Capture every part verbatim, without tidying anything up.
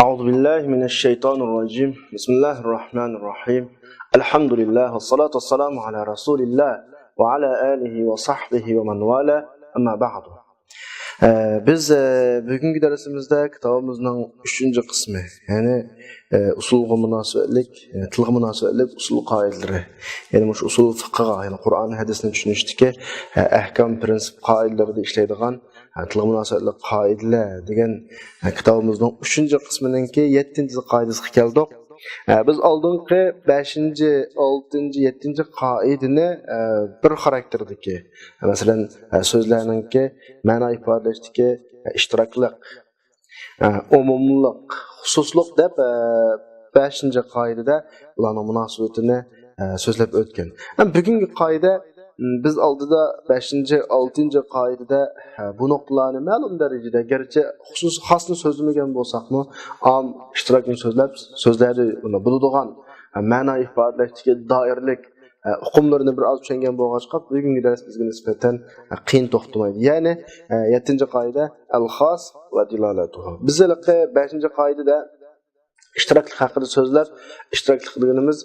أعوذ بالله من الشيطان الرجيم. بسم الله الرحمن الرحيم. الحمد لله والصلاة والسلام على رسول الله وعلى آله وصحبه ومن والاه. أما بعد. ئە، بىز، ئە، بۈگۈنكى دەرسىمىزدە كىتابىمىزنىڭ ئۈچىنچى قىسمى، يەنى، ئە، ئۇسۇلغا مۇناسىۋەتلىك، يەنى تىلغا مۇناسىۋەتلىك ئۇسۇل قائىدىلىرى، يەنى مۇشۇ ئۇسۇل فىقىغا، يەنى قۇرئان ھەدىسنى چۈشىنىشتىكى، ئە، ئەھكام، پىرىنسىپ قائىدىلىرىدە ئىشلەيدىغان، ئە، تىلغا مۇناسىۋەتلىك قائىدىلەر دېگەن، ئە، كىتابىمىزنىڭ ئۈچىنچى قىسمىنىڭكى يەتتىنچى قائىدىسىغا كەلدۇق. ئە، بىز ئالدىنقى بەشىنچى، ئالتىنچى، يەتتىنچى قائىدىنى، ئە، بىر خاراكتېردىكى، مەسىلەن، ئە، سۆزلەرنىڭكى مەنا ئىپادىلەشتىكى، ئە، ئىشتىراكلىق، ئە، ئومۇملۇق، خۇسۇسلۇق دەپ، ئە، بەشىنچى قائىدىدە ئۇلارنىڭ مۇناسىۋىتىنى، ئە، سۆزلەپ ئۆتكەن. ھەم بۈگۈنكى قائىدە، م، بىز ئالدىدا بەشىنچى، ئالتىنچى قائىدىدە، ئە، بۇ نۇقتىلارنى مەلۇم دەرىجىدە، گەرچە خۇسۇس، خاسنى سۆزلىمىگەن بولساقمۇ، ئام ئىشتىراكنى سۆزلەپ، سۆزلەردە بۇنى بولىدىغان، ئە، مەنا ئىپادىلەشتىكى دائىرىلىك، ئە، ئۇقۇملىرىنى بىر ئاز چۈشەنگەن بولغاچقا، بۈگۈنكى دەرس بىزگە نىسبەتەن، ئە، قىيىن توختىمايدۇ. يەنى، ئە، يەتتىنچى قائىدە، ئەل خاس ۋە دىلالەتۇھۇ. بىز ھېلىقى بەشىنچى قائىدىدە ئىشتىراكلىق ھەققىدە سۆزلەپ، ئىشتىراكلىق دېگىنىمىز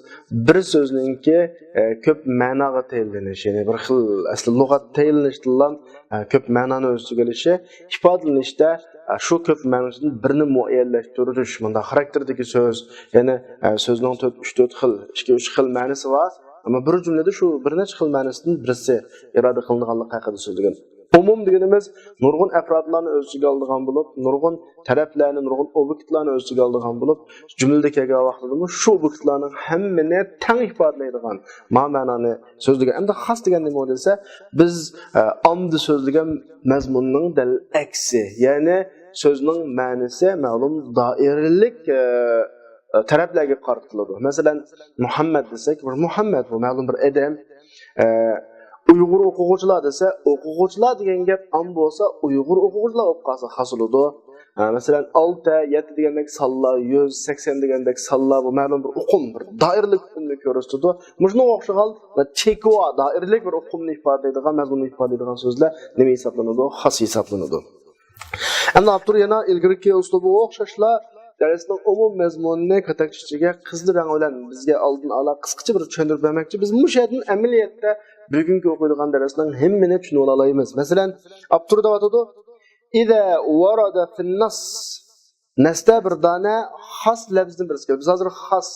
بىر سۆزنىڭكى، ئە، كۆپ مەناغا تەيىنلىنىشى، يەنى بىر خىل ئەسلى لۇغەت تەيىنلىنىشتىنلا، ئە، كۆپ مەنانى ئۆز ئىچىگە ئېلىشى، ئىپادىلىنىشتە، ئە، شۇ كۆپ مەنىسىدىن بىرنى مۇئەييەنلەشتۈرۈش، مۇنداق خاراكتېردىكى سۆز، يەنى، ئە، سۆزنىڭ تۆت، ئۈچ، تۆت خىل، ئىككى، ئۈچ خىل مەنىسى بار. ئەمما بىر جۈملىدە شۇ بىر نەچچە خىل مەنىسىدىن بىرسى ئىرادە قىلىنغانلىقى ھەققىدە سۆزلىگەن. ئومۇم دېگىنىمىز نۇرغۇن ئەپرادلارنى ئۆز ئىچىگە ئالىدىغان بولۇپ، نۇرغۇن تەرەپلەرنى، نۇرغۇن ئوبيېكتلارنى ئۆز ئىچىگە ئالىدىغان بولۇپ، جۈملىدە كەلگەن ۋاقتىدىمۇ شۇ ئوبيېكتلارنىڭ ھەممىنى تەڭ ئىپادىلەيدىغان، ما مەنانى سۆزلىگەن. ئەمدى خاس دېگەن نېمە دېسە، بىز، ئە، ئامدا سۆزلىگەن مەزمۇننىڭ دەل ئەكسى، يەنى سۆزنىڭ مەنىسى مەلۇم دائىرىلىك، ئە، ئە، تەرەپلەرگە قارىتىلىدۇ. مەسىلەن، مۇھەممەد دېسەك، بىر مۇھەممەد بۇ مەلۇم بىر ئادەم. ئە، ئۇيغۇر ئوقۇغۇچىلار دېسە، ئوقۇغۇچىلار دېگەن گەپ ئام بولسا، ئۇيغۇر ئوقۇغۇچىلار بولۇپ قالسا خاس بولىدۇ. ئە، مەسىلەن، ئالتە، يەتتە دېگەندەك سانلار، يۈز، سەكسەن دېگەندەك سانلار، بۇ مەلۇم بىر ئۇقۇم، بىر دائىرىلىك ئۇقۇمنى كۆرسىتىدۇ. مۇشۇنىڭغا ئوخشىغان ۋە چېكىۋا دائىرىلىك بىر ئۇقۇمنى ئىپادىلەيدىغان، مەزمۇننى ئىپادىلەيدىغان سۆزلەر نېمە ھېسابلىنىدۇ؟ خاس ھېسابلىنىدۇ. ئەمدى ئاپتور يەنە ئىلگىرىكى ئۇسلۇبىغا ئوخشاشلا دەرسنىڭ ئومۇم مەزمۇنىنى كاتەكچە ئىچىگە قىزىل رەڭ بىلەن بىزگە ئالدىن ئالا قىسقىچە بىر چۈشەندۈرۈپ بەرمەكچى. بىز مۇشۇ يەردىن ئەمەلىيەتتە بۈگۈنكى ئوقۇيدىغان دەرسنىڭ ھەممىنى چۈشىنىۋالالايمىز. مەسىلەن، ئاپتور دەۋاتىدۇ، «ئىزا ۋارادە فىننەس.» نەستە بىر دانە خاس لەپزدىن بىرسى كېلىدۇ. بىز ھازىر خاس،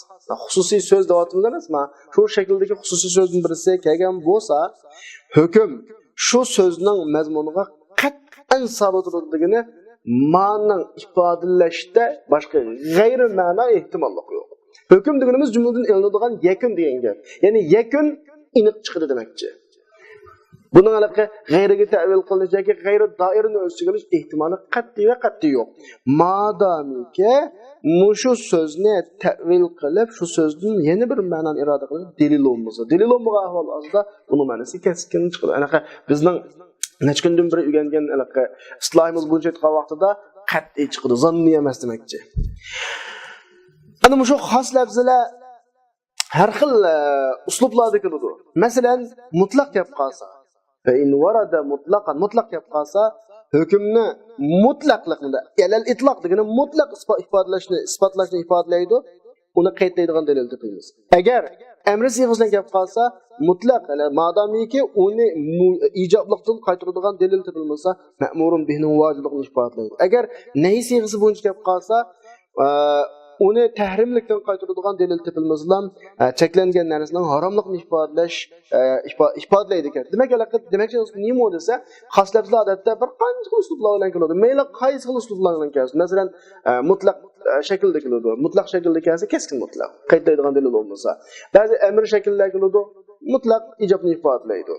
خۇسۇسىي سۆز دەۋاتىمىز ئەمەسما؟ شۇ شەكىلدىكى خۇسۇسىي سۆزدىن بىرسى كەلگەن بولسا، ھۆكۈم شۇ سۆزنىڭ مەزمۇنىغا قەتئەن سابىت تۇرىدۇ دېگىنى، مانىڭ ئىپادىلەشتە باشقا غەيرىي مەنا ئېھتىماللىقى يوق. ھۆكۈم دېگىنىمىز جۈملىدىن ئېلىنىدىغان يەكۈن دېگەن گەپ. يەنى يەكۈن ئېنىق چىقىدۇ دېمەكچى. بۇنىڭ ھېلىقى غەيرىيگە تەۋىل قىلىنىش ياكى غەيرىي دائىرىنى ئۆز ئىچىگە ئېلىش ئېھتىمالى قەتئىي ۋە قەتئىي يوق. مادامىكى مۇشۇ سۆزنى تەۋىل قىلىپ، شۇ سۆزدىن يەنە بىر مەنانى ئىرادە قىلىش دەلىل بولمىسا، دەلىل بولمىغان ئەھۋال ئاستىدا بۇنىڭ مەنىسى كەسكىن چىقىدۇ. ئەنە بىزنىڭ نەچچە كۈندىن بېرى ئۆگەنگەن ھېلىقى ئىستىلاھىمىز بويىچە ئېيتقان ۋاقتىدا قەتئىي چىقىدۇ، زاننىي ئەمەس دېمەكچى. ئەنە مۇشۇ خاس لەپزىلەر ھەر خىل، ئە، ئۇسلۇبلاردا كېلىدۇ. مەسىلەن، مۇتلەق كەپ قالسا، فَإِنْ وَرَدَ مُطْلَقًا، مۇتلەق كەپ قالسا، ھۆكۈمنى مۇتلەقلىقنى، ئەلەل ئىتلاق دېگىنى مۇتلەق ئىسپا-، ئىپادىلەشنى، ئىسپاتلاشنى ئىپادىلەيدۇ. ئۇنى قەيتلەيدىغان دەلىل تېپىمىز. ئەگەر ئەمرى سىيغىسى بىلەن كەپ قالسا، مۇتلەق، يەنى مادامىكى ئۇنى مۇ-، ئىجابلىقتىن قايتۇرىدىغان دەلىل تېپىلمىسا، مەئمۇرۇن بىھنىڭ ۋاجىپلىقىنى ئىپادىلەيدۇ. ئەگەر نەھى سىيغىسى بويىچە كەپ قالسا، ئە، ئۇنى تەھرىملىكتىن قايتۇرىدىغان دەلىل تېپىلمىسىلا، ئە، چەكلەنگەن نەرسىنىڭ ھاراملىقىنى ئىپادىلەش، ئە، ئىپا-، ئىپادىلەيدىكەن. دېمەك، ھېلىقى دېمەكچى نېمە دېسە، خاس لەپزىلەر ئادەتتە بىر قانچە خىل ئۇسلۇبلار بىلەن كېلىدۇ. مەيلى قايسى خىل ئۇسلۇبلار بىلەن كەلسۇن. مەسىلەن، ئە، مۇتلەق، ئە، شەكىلدە كېلىدۇ. مۇتلەق شەكىلدە كەلسە كەسكىن مۇتلەق. قەيتلەيدىغان دەلىل بولمىسا. بەزى ئەمر شەكىلدە كېلىدۇ. مۇتلەق ئىجابنى ئىپادىلەيدۇ.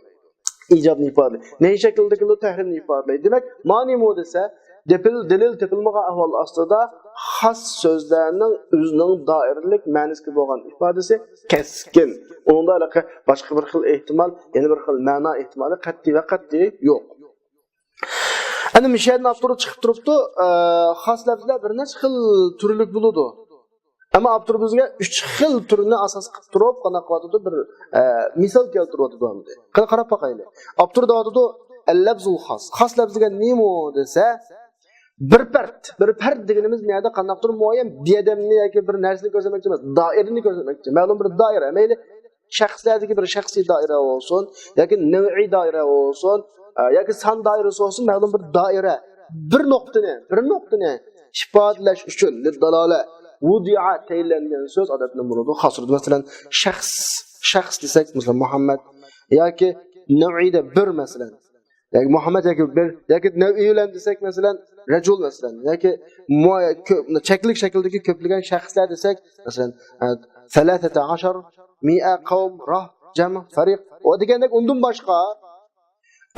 ئىجابنى ئىپادىلەيدۇ. نەھى شەكلىدە كېلىدۇ، تەھرىمنى ئىپادىلەيدۇ. دېمەك، مانا نېمە دېسە، دېپىل-، دەلىل تېپىلمىغان ئەھۋال ئاستىدا خاس سۆزلەرنىڭ ئۆزىنىڭ دائىرىلىك مەنىسىگە بولغان ئىپادىسى كەسكىن. ئۇنىڭدا ھېلىقى باشقا بىر خىل ئېھتىمال، يەنە بىر خىل مەنا ئېھتىمالى قەتئىي ۋە قەتئىي يوق. ئەنە مۇشۇ يەردىن ئاپتور چىقىپ تۇرۇپتۇ، ئە، خاس لەپزىلەر بىر نەچچە خىل تۈرلۈك بولىدۇ. ئەمما ئاپتور بىزگە ئۈچ خىل تۈرنى ئاساس قىلىپ تۇرۇپ، قانداق قىلىۋاتىدۇ، بىر، ئە، مىسال كەلتۈرۈۋاتىدۇ ئەمدى. قېنى قاراپ باقايلى. ئاپتور دەۋاتىدۇ، «ئەللەپزۇل خاس.» خاس لەپزى دېگەن نېمە دېسە، بىر پەرد، بىر پەرد دېگىنىمىز بۇ يەردە قانداقتۇر مۇئەييەن بىر ئادەمنى ياكى بىر نەرسىنى كۆرسەتمەكچى ئەمەس، دائىرىنى كۆرسەتمەكچى. مەلۇم بىر دائىرە، مەيلى شەخسلەردىكى بىر شەخسىي دائىرە بولسۇن ياكى نەۋئىي دائىرە بولسۇن، ئە، ياكى سان دائىرىسى بولسۇن، مەلۇم بىر دائىرە، بىر نۇقتىنى، بىر نۇقتىنى ئىپادىلەش ئۈچۈن، لىددالالە، ۋۇدىئە، تەيىنلەنگەن سۆز ئادەتتە بولىدۇ، خاس تۇرىدۇ. مەسىلەن، شەخس، شەخس دېسەك، مەسىلەن، مۇھەممەد ياكى نەۋئىيدە بىر، مەسىلەن. ياكى مۇھەممەد ياكى بىر، ياكى نەۋئىي بىلەن دېسەك، مەسىلەن، رەجۇل، مەسىلەن، ياكى مۇ-، كۆ-، چەكلىك شەكىلدىكى كۆپلىگەن شەخسلەر دېسەك، مەسىلەن، ئە، سەلاسەتە ئەشەر، مىئە، قەۋم، راھ، جەم، فەرىق، ۋە دېگەندەك ئۇندىن باشقا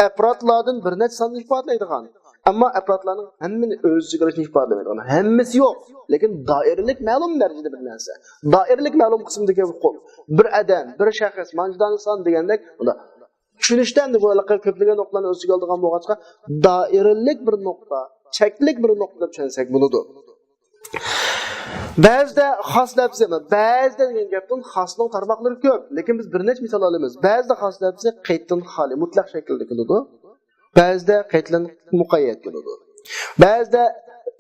ئەپرادلاردىن بىر نەچچە ساننى ئىپادىلەيدىغان، ئەمما ئەپرادلارنىڭ ھەممىنى ئۆز ئىچىگە ئېلىشنى ئىپادىلىمەيدىغان، ھەممىسى يوق، لېكىن دائىرىلىك مەلۇم دەرىجىدە بىر نەرسە، دائىرىلىك مەلۇم قىسىمدىكى بىر ئادەم، بىر شەخس، مانچە دانە سان دېگەندەك، بۇنداق چۈشىنىشتە ئەمدى بۇ ھېلىقى كۆپلىگەن نۇقتىلارنى ئۆز ئىچىگە ئالىدىغان بولغاچقا، دائىرىلىك بىر نۇقتا، چەكلىك بىر نۇقتا دەپ چۈشەنسەك بولىدۇ. بەزىدە خاس لەپزى، بەزىدە دېگەن گەپتىن خاسنىڭ تارماقلىرى كۆپ، لېكىن بىز بىر نەچچە مىسال ئالىمىز. بەزىدە خاس لەپزى قەيتتىن خالىي، مۇتلەق شەكىلدە كېلىدۇ. بەزىدە قەيتتىن مۇقەييەت كېلىدۇ. بەزىدە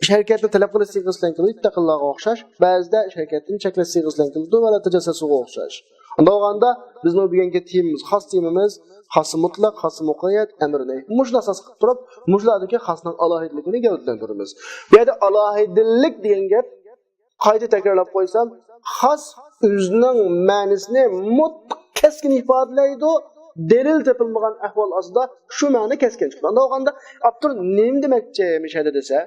شەركەتنى تەلەپ قىلىش سىيغىسى بىلەن كېلىدۇ، ئىتتىقىللاغا ئوخشاش. بەزىدە شەركەتنى چەكلەش سىيغىسى بىلەن كېلىدۇ ۋە تەجەسسۇسىغا ئوخشاش. ئۇنداق بولغاندا بىزنىڭ بۈگۈنكى تېمىمىز، خاس تېمىمىز، خاسى مۇتلەق، خاسى مۇقەييەت، ئەمرى نەھي. مۇشۇنى ئاساس قىلىپ تۇرۇپ، مۇشۇلاردىكى خاسنىڭ ئالاھىدىلىكىنى گەۋدىلەندۈرىمىز. بۇ يەردە ئالاھىدىلىك دېگەن گەپ، قايتا تەكرارلاپ قويسام، خاس ئۆزىنىڭ مەنىسىنى مۇتلەق كەسكىن ئىپادىلەيدۇ، دەلىل تېپىلمىغان ئەھۋال ئاستىدا شۇ مەنە كەسكىن چىقىدۇ. ئۇنداق بولغاندا ئاپتور نېمە دېمەكچى مۇشۇ يەردە دېسە،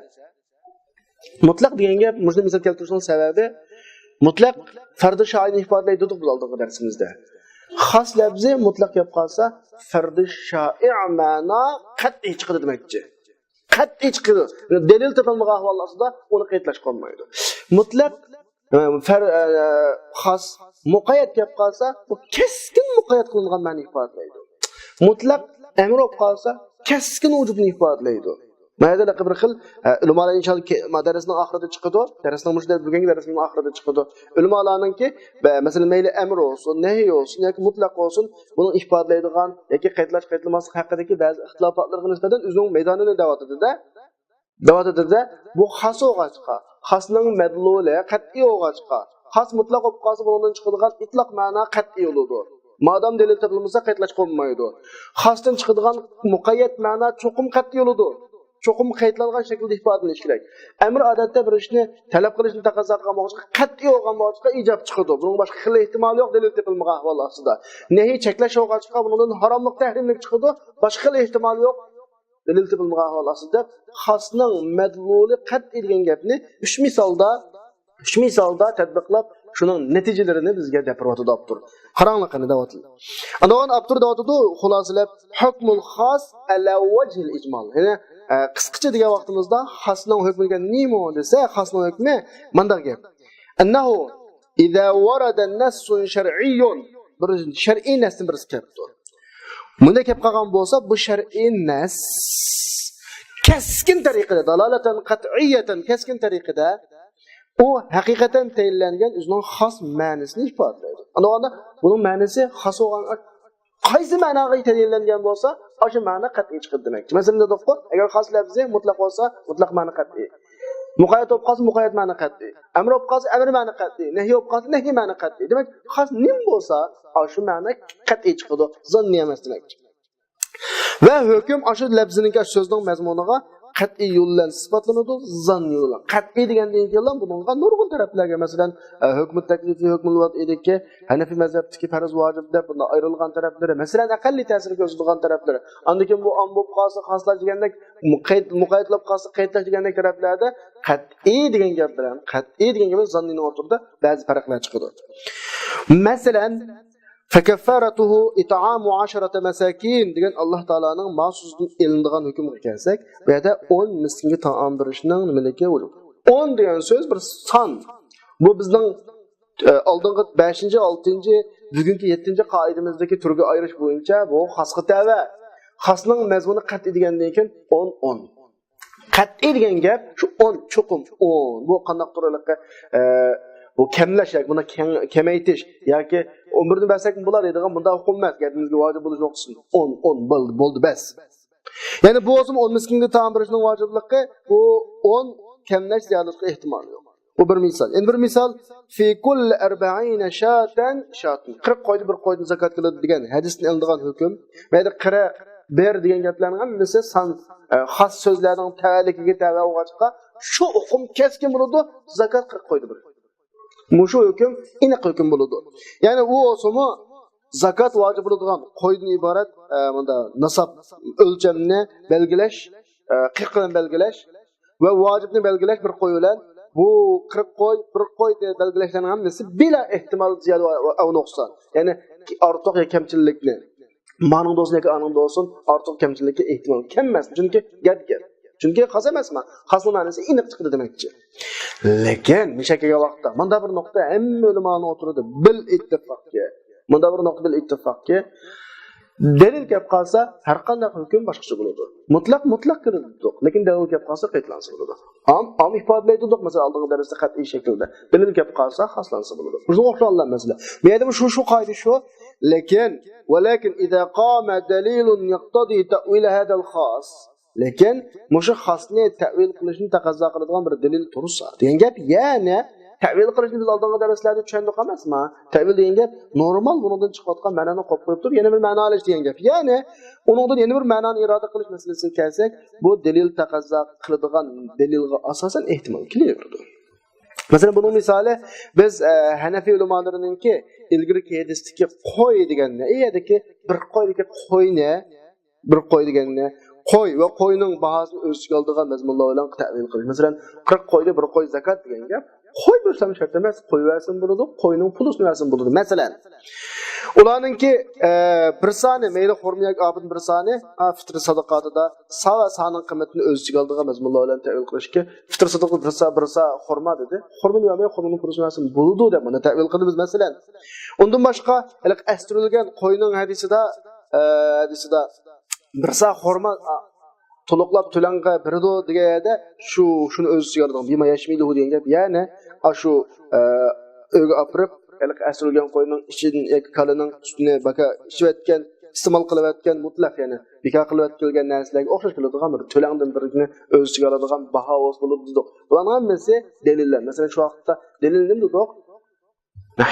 مۇتلەق دېگەن گەپ، مۇشۇنى مىسال كەلتۈرۈشنىڭ سەۋەبى، مۇتلەق فەردى شائىنى ئىپادىلەيدۇ دېدۇق بىز ئالدىنقى دەرسىمىزدە. خاس لەپزى مۇتلەق كەپ قالسا، فەردى شائى مەنا قەتئىي چىقىدۇ دېمەكچى. قەتئىي چىقىدۇ. دەلىل تېپىلمىغان ئەھۋال ئاستىدا ئۇنى قەيتلەشكە بولمايدۇ. مۇتلەق، ئە، فەر-، ئە، خاس، مۇقەييەت كەپ قالسا، بۇ كەسكىن مۇقەييەت قىلىنغان مەنىنى ئىپادىلەيدۇ. مۇتلەق ئەمر بولۇپ قالسا، كەسكىن ۋۇجۇبنى ئىپادىلەيدۇ. مانا بىر خىل، ئە، ئۆلىمالار ئىنشاللا كە-، ما دەرسنىڭ ئاخىرىدا چىقىدۇ. دەرسنىڭ مۇشۇ دەر-، بۈگۈنكى دەرسنىڭ ئاخىرىدا چىقىدۇ. ئۆلىمالارنىڭكى، بە-، مەسىلەن، مەيلى ئەمر بولسۇن، نەھىي بولسۇن ياكى مۇتلەق بولسۇن، بۇنىڭ ئىپادىلەيدىغان ياكى قەيتلەش قەيتلىماسلىق ھەققىدىكى بەزى ئىختىلاپاتلىرىغا نىسبەتەن ئۆزىنىڭ مەيدانىنى دەۋاتىدۇ-دە. دەۋاتىدۇ-دە، بۇ خاس بولغاچقا، خاسنىڭ مەدلۇلى قەتئىي بولغاچقا، خاس مۇتلەق بولۇپ قالسا، بۇنىڭدىن چىقىدىغان ئىتلاق مەنا قەتئىي بولىدۇ. مادام دەلىل تېپىلمىسا، قەيتلەشكە بولمايدۇ. خاستىن چىقىدىغان مۇقەييەت مەنا چوقۇم قەتئىي بولىدۇ. چوقۇم قەيتلەنگەن شەكىلدە ئىپادىلىنىشى كېرەك. ئەمر ئادەتتە بىر ئىشنى تەلەپ قىلىشنى تەقەززا قىلغان بولغاچقا، قەتئىي بولغان بولغاچقا ئىجاب چىقىدۇ. بۇنىڭ باشقا خىل ئېھتىمالى يوق، دەلىل تېپىلمىغان ئەھۋال ئاستىدا. نەھىي، چەكلەش بولغاچقا، بۇنىڭدىن ھاراملىق، تەھرىملىك چىقىدۇ. باشقا خىل ئېھتىمالى يوق، دەلىل تېپىلمىغان ئەھۋال ئاستىدا دەپ، خاسنىڭ مەدلۇلى قەتئىي دېگەن گەپنى ئۈچ مىسالدا، ئۈچ مىسالدا تەتبىقلاپ، شۇنىڭ نەتىجىلىرىنى بىزگە دەپ بېرىۋاتىدۇ ئاپتور. قاراڭلار قېنى دەۋاتىدۇ. ئاندىن ئاپتور دەۋاتىدۇ، خۇلاسىلەپ، ھۆكمۇل خاس ئەلا ۋەجھىل ئىجمال. يەنى، ئە، قىسقىچە دېگەن ۋاقتىمىزدا خاسنىڭ ھۆكمى دېگەن نېمە دېسە، خاسنىڭ ھۆكمى مۇنداق گەپ. ئەننەھۇ ئىزا ۋەرەدە نەسسۇن شەرئىييۇن. بىر شەرئىي نەستىن بىرسى كەپتۇ. بۇنداق كەپ قالغان بولسا، بۇ شەرئىي نەس كەسكىن تەرىقىدە، دالالەتەن قەتئىيەتەن، كەسكىن تەرىقىدە ئۇ ھەقىقەتەن تەيىنلەنگەن ئۆزىنىڭ خاس مەنىسىنى ئىپادىلەيدۇ. ئاندىغاندا بۇنىڭ مەنىسى خاس بولغان قايسى مەناغا تەيىنلەنگەن بولسا، ئاشۇ مەنە قەتئىي چىقىدۇ دېمەكچى. مەسىلەن، دېدۇققۇ، ئەگەر خاس لەپزى مۇتلەق بولسا، مۇتلەق مەنە قەتئىي. مۇقەييەت بولۇپ قالسا، مۇقەييەت مەنە قەتئىي. ئەمر بولۇپ قالسا، ئەمر مەنە قەتئىي. نەھىي بولۇپ قالسا، نەھىي مەنە قەتئىي. دېمەك، خاس نېمە بولسا، ئاشۇ مەنە قەتئىي چىقىدۇ. زاننىي ئەمەس دېمەكچى. ۋە ھۆكۈم ئاشۇ لەپزىنىڭكى، ئاشۇ سۆزنىڭ مەزمۇنىغا قەتئىي يول بىلەن ئىسپاتلىنىدۇ، زاننىي يول بىلەن. قەتئىي دېگەندىن كېيىنلا بۇنىڭغا نۇرغۇن تەرەپلەرگە، مەسىلەن، ئە، ھۆكمى تەكلىپى، ھۆكمى ۋەزئىدىكى ھەنەفىي مەزھەپتىكى پەرز، ۋاجىپ دەپ بۇنداق ئايرىلغان تەرەپلىرى، مەسىلەن، ئەقەللىي تەسىرگە كۆرسىتىدىغان تەرەپلىرى. ئاندىن كېيىن بۇ ئام بولۇپ قالسا، خاسلاش دېگەندەك، مۇقەييەت، مۇقەييەت بولۇپ قالسا، قەيتلەش دېگەندەك تەرەپلەردە قەتئىي دېگەن گەپ بىلەن، قەتئىي دېگەن گەپ بىلەن زاننىينىڭ ئوتتۇرىدا بەزى پەرقلەر چىقىدۇ. مەسىلەن، فكفارته إطعام عشرة مساكين دېگەن ئاللا تائالانىڭ ما سۆزىدىن ئېلىنىدىغان ھۆكۈمگە كەلسەك، بۇ يەردە ئون مىسكىنگە تائام بېرىشنىڭ نېمىلىكى ۋۇجۇب. ئون دېگەن سۆز بىر سان. بۇ بىزنىڭ، ئە، ئالدىنقى بەشىنچى، ئالتىنچى، بۈگۈنكى يەتتىنچى قائىدىمىزدىكى تۈرگە ئايرىش بويىچە بۇ خاسقا تەۋە. خاسنىڭ مەزمۇنى قەتئىي دېگەندىن كېيىن ئون، ئون. قەتئىي دېگەن گەپ شۇ ئون، چوقۇم ئون. بۇ قانداقتۇر ھېلىقى، ئە، بۇ كەملەش ياكى بۇنى كەڭ-، كېمەيتىش ياكى ئون بىردىن بەرسەكمۇ بولار دەيدىغان بۇنداق ھۆكۈم ئەمەس. گەپىمىزگە ۋاجىپ بولۇش نۇقتىسىدىن ئون، ئون بولدى، بولدى، بەس. يەنى بۇ بولسىمۇ ئون مىسكىنگە تائام بېرىشنىڭ ۋاجىپلىقى، بۇ ئون كەملەش زىيادىلىشقا ئېھتىمالى يوق. بۇ بىر مىسال. يەنە بىر مىسال، في كل أربعين شاة شاة. قىرىق قويدا بىر قويدىن زاكات كېلىدۇ دېگەن ھەدىستىن ئېلىنىدىغان ھۆكۈم. بۇ يەردە قىرىق، بىر دېگەن گەپلەرنىڭ ھەممىسى سان، ئە، خاس سۆزلەرنىڭ تەۋەلىكىگە تەۋە بولغاچقا، شۇ ئۇقۇم كەسكىن بولىدۇ، زاكات قىرىق قويدا بىر. مۇشۇ ھۆكۈم ئېنىق ھۆكۈم بولىدۇ. يەنى ئۇ بولسىمۇ زاكات ۋاجىپ بولىدىغان قويدىن ئىبارەت، ئە، مۇندا ناساب ئۆلچەمنى بەلگىلەش، ئە، قىرىق بىلەن بەلگىلەش ۋە ۋاجىپنى بەلگىلەش بىر قوي بىلەن، بۇ قىرىق قوي، بىر قوي دەپ بەلگىلەشلەرنىڭ ھەممىسى بىلا ئېھتىمال زىيادە ۋە، ۋە، ۋە نۇقسان. يەنى ئارتۇق يا كەمچىللىكنى، مانىڭدا بولسۇن ياكى ئانىڭدا بولسۇن، ئارتۇق كەمچىللىككە ئېھتىمال كەلمەس. چۈنكى گەپ گەپ. چۈنكى خاس ئەمەسما، خاسنىڭ مەنىسى ئېنىق چىقىدۇ دېمەكچى. لېكىن مىشەگە كەلگەن ۋاقىتتا مۇندا بىر نۇقتا ھەممە ئۆلىمانىڭ ئوتتۇرىدا بىل ئىتتىپاقكى. مۇندا بىر نۇقتا بىل ئىتتىپاقكى. دەلىل كەپ قالسا، ھەر قانداق ھۆكۈم باشقىچە بولىدۇ. مۇتلەق، مۇتلەق كىرىدۇق، لېكىن دەلىل كەپ قالسا قايتىلانسا بولىدۇ. ئام، ئام ئىپادىلەيدۇق، مەسىلەن، ئالدىنقى دەرستە قەتئىي شەكىلدە. دەلىل كەپ قالسا خاسلانسا بولىدۇ. شۇنىڭغا ئوخشىغان مەسىلە. بۇ يەردە شۇ، شۇ قائىدە شۇ. لېكىن، ولكن إذا قام دليل يقتضي تأويل هذا الخاص. لېكىن مۇشۇ خاسنى تەئۋىل قىلىشنى تەقەززا قىلىدىغان بىر دەلىل تۇرسا دېگەن گەپ. يەنى تەئۋىل قىلىشنى بىز ئالدىنقى دەرسلەردە چۈشەندۇق ئەمەسما؟ تەئۋىل دېگەن گەپ نورمال بۇنىڭدىن چىقىۋاتقان مەنانى قويۇپ قويۇپ تۇرۇپ، يەنە بىر مەنا ئېلىش دېگەن گەپ. يەنى ئۇنىڭدىن يەنە بىر مەنانى ئىرادە قىلىش مەسىلىسىگە كەلسەك، بۇ دەلىل تەقەززا قىلىدىغان دەلىلغا ئاساسەن ئېھتىمال كېلىۋېرىدۇ. مەسىلەن، بۇنىڭ مىسالى، بىز، ئە، ھەنەفىي ئۆلىمالىرىنىڭكى ئىلگىرىكى ھەدىستىكى قوي دېگەننى، ئۇ يەردىكى بىر قويدىكى قوينى، بىر قوي دېگەننى، قوي ۋە قوينىڭ باھاسىنى ئۆز ئىچىگە ئالىدىغان مەزمۇنلار بىلەن تەئۋىل قىلىش. مەسىلەن، قىرىق قويدا بىر قوي زاكات دېگەن گەپ. قوي بەرسەم شەرت ئەمەس، قوي بەرسەم بولىدۇ، قوينىڭ پۇلىسىنى بەرسەم بولىدۇ. مەسىلەن، ئۇلارنىڭكى، ئە، بىر سانى، مەيلى خورما ياكى ئاپىدىن بىر سانى، ئا، فىتر سادىقاتىدا سا ۋە سانىڭ قىممىتىنى ئۆز ئىچىگە ئالىدىغان مەزمۇنلار بىلەن تەئۋىل قىلىشكە، فىتر سادىقىدا بىر سا، بىر سا خورما دېدى. خورمىنى بەرمەي، خورمىنىڭ پۇلىسىنى بەرسەم بولىدۇ دەپ مانا تەئۋىل قىلىمىز، مەسىلەن. ئۇندىن باشقا، ھېلىقى ئەستۈرۈلگەن قوينىڭ ھەدىسىدا، ئە، ھەدىسىدا بىر سا خورما، ئا، تولۇقلاپ تۆلەڭگە بېرىدۇ دېگەن يەردە شۇ، شۇنى ئۆز ئىچىگە ئالىدىغان، بىما يەشمىلۇھۇ دېگەن گەپ. يەنى ئاشۇ، ئە، ئۆيگە ئاپىرىپ، ھېلىقى ئەستۈرۈلگەن قوينىڭ ئىچىدىن ياكى كالىنىڭ سۈتىنى باكا ئىچىۋەتكەن، ئىستېمال قىلىۋەتكەن، مۇتلەق، يەنى بىكار قىلىۋەتكەن نەرسىلەرگە ئوخشاش كېلىدىغان بىر تۆلەڭدىن بىرنى ئۆز ئىچىگە ئالىدىغان باھا بولسا بولىدۇ دېدۇق. بۇلارنىڭ ھەممىسى دەلىللەر. مەسىلەن، شۇ ۋاقىتتا دەلىل نېمە دېدۇق؟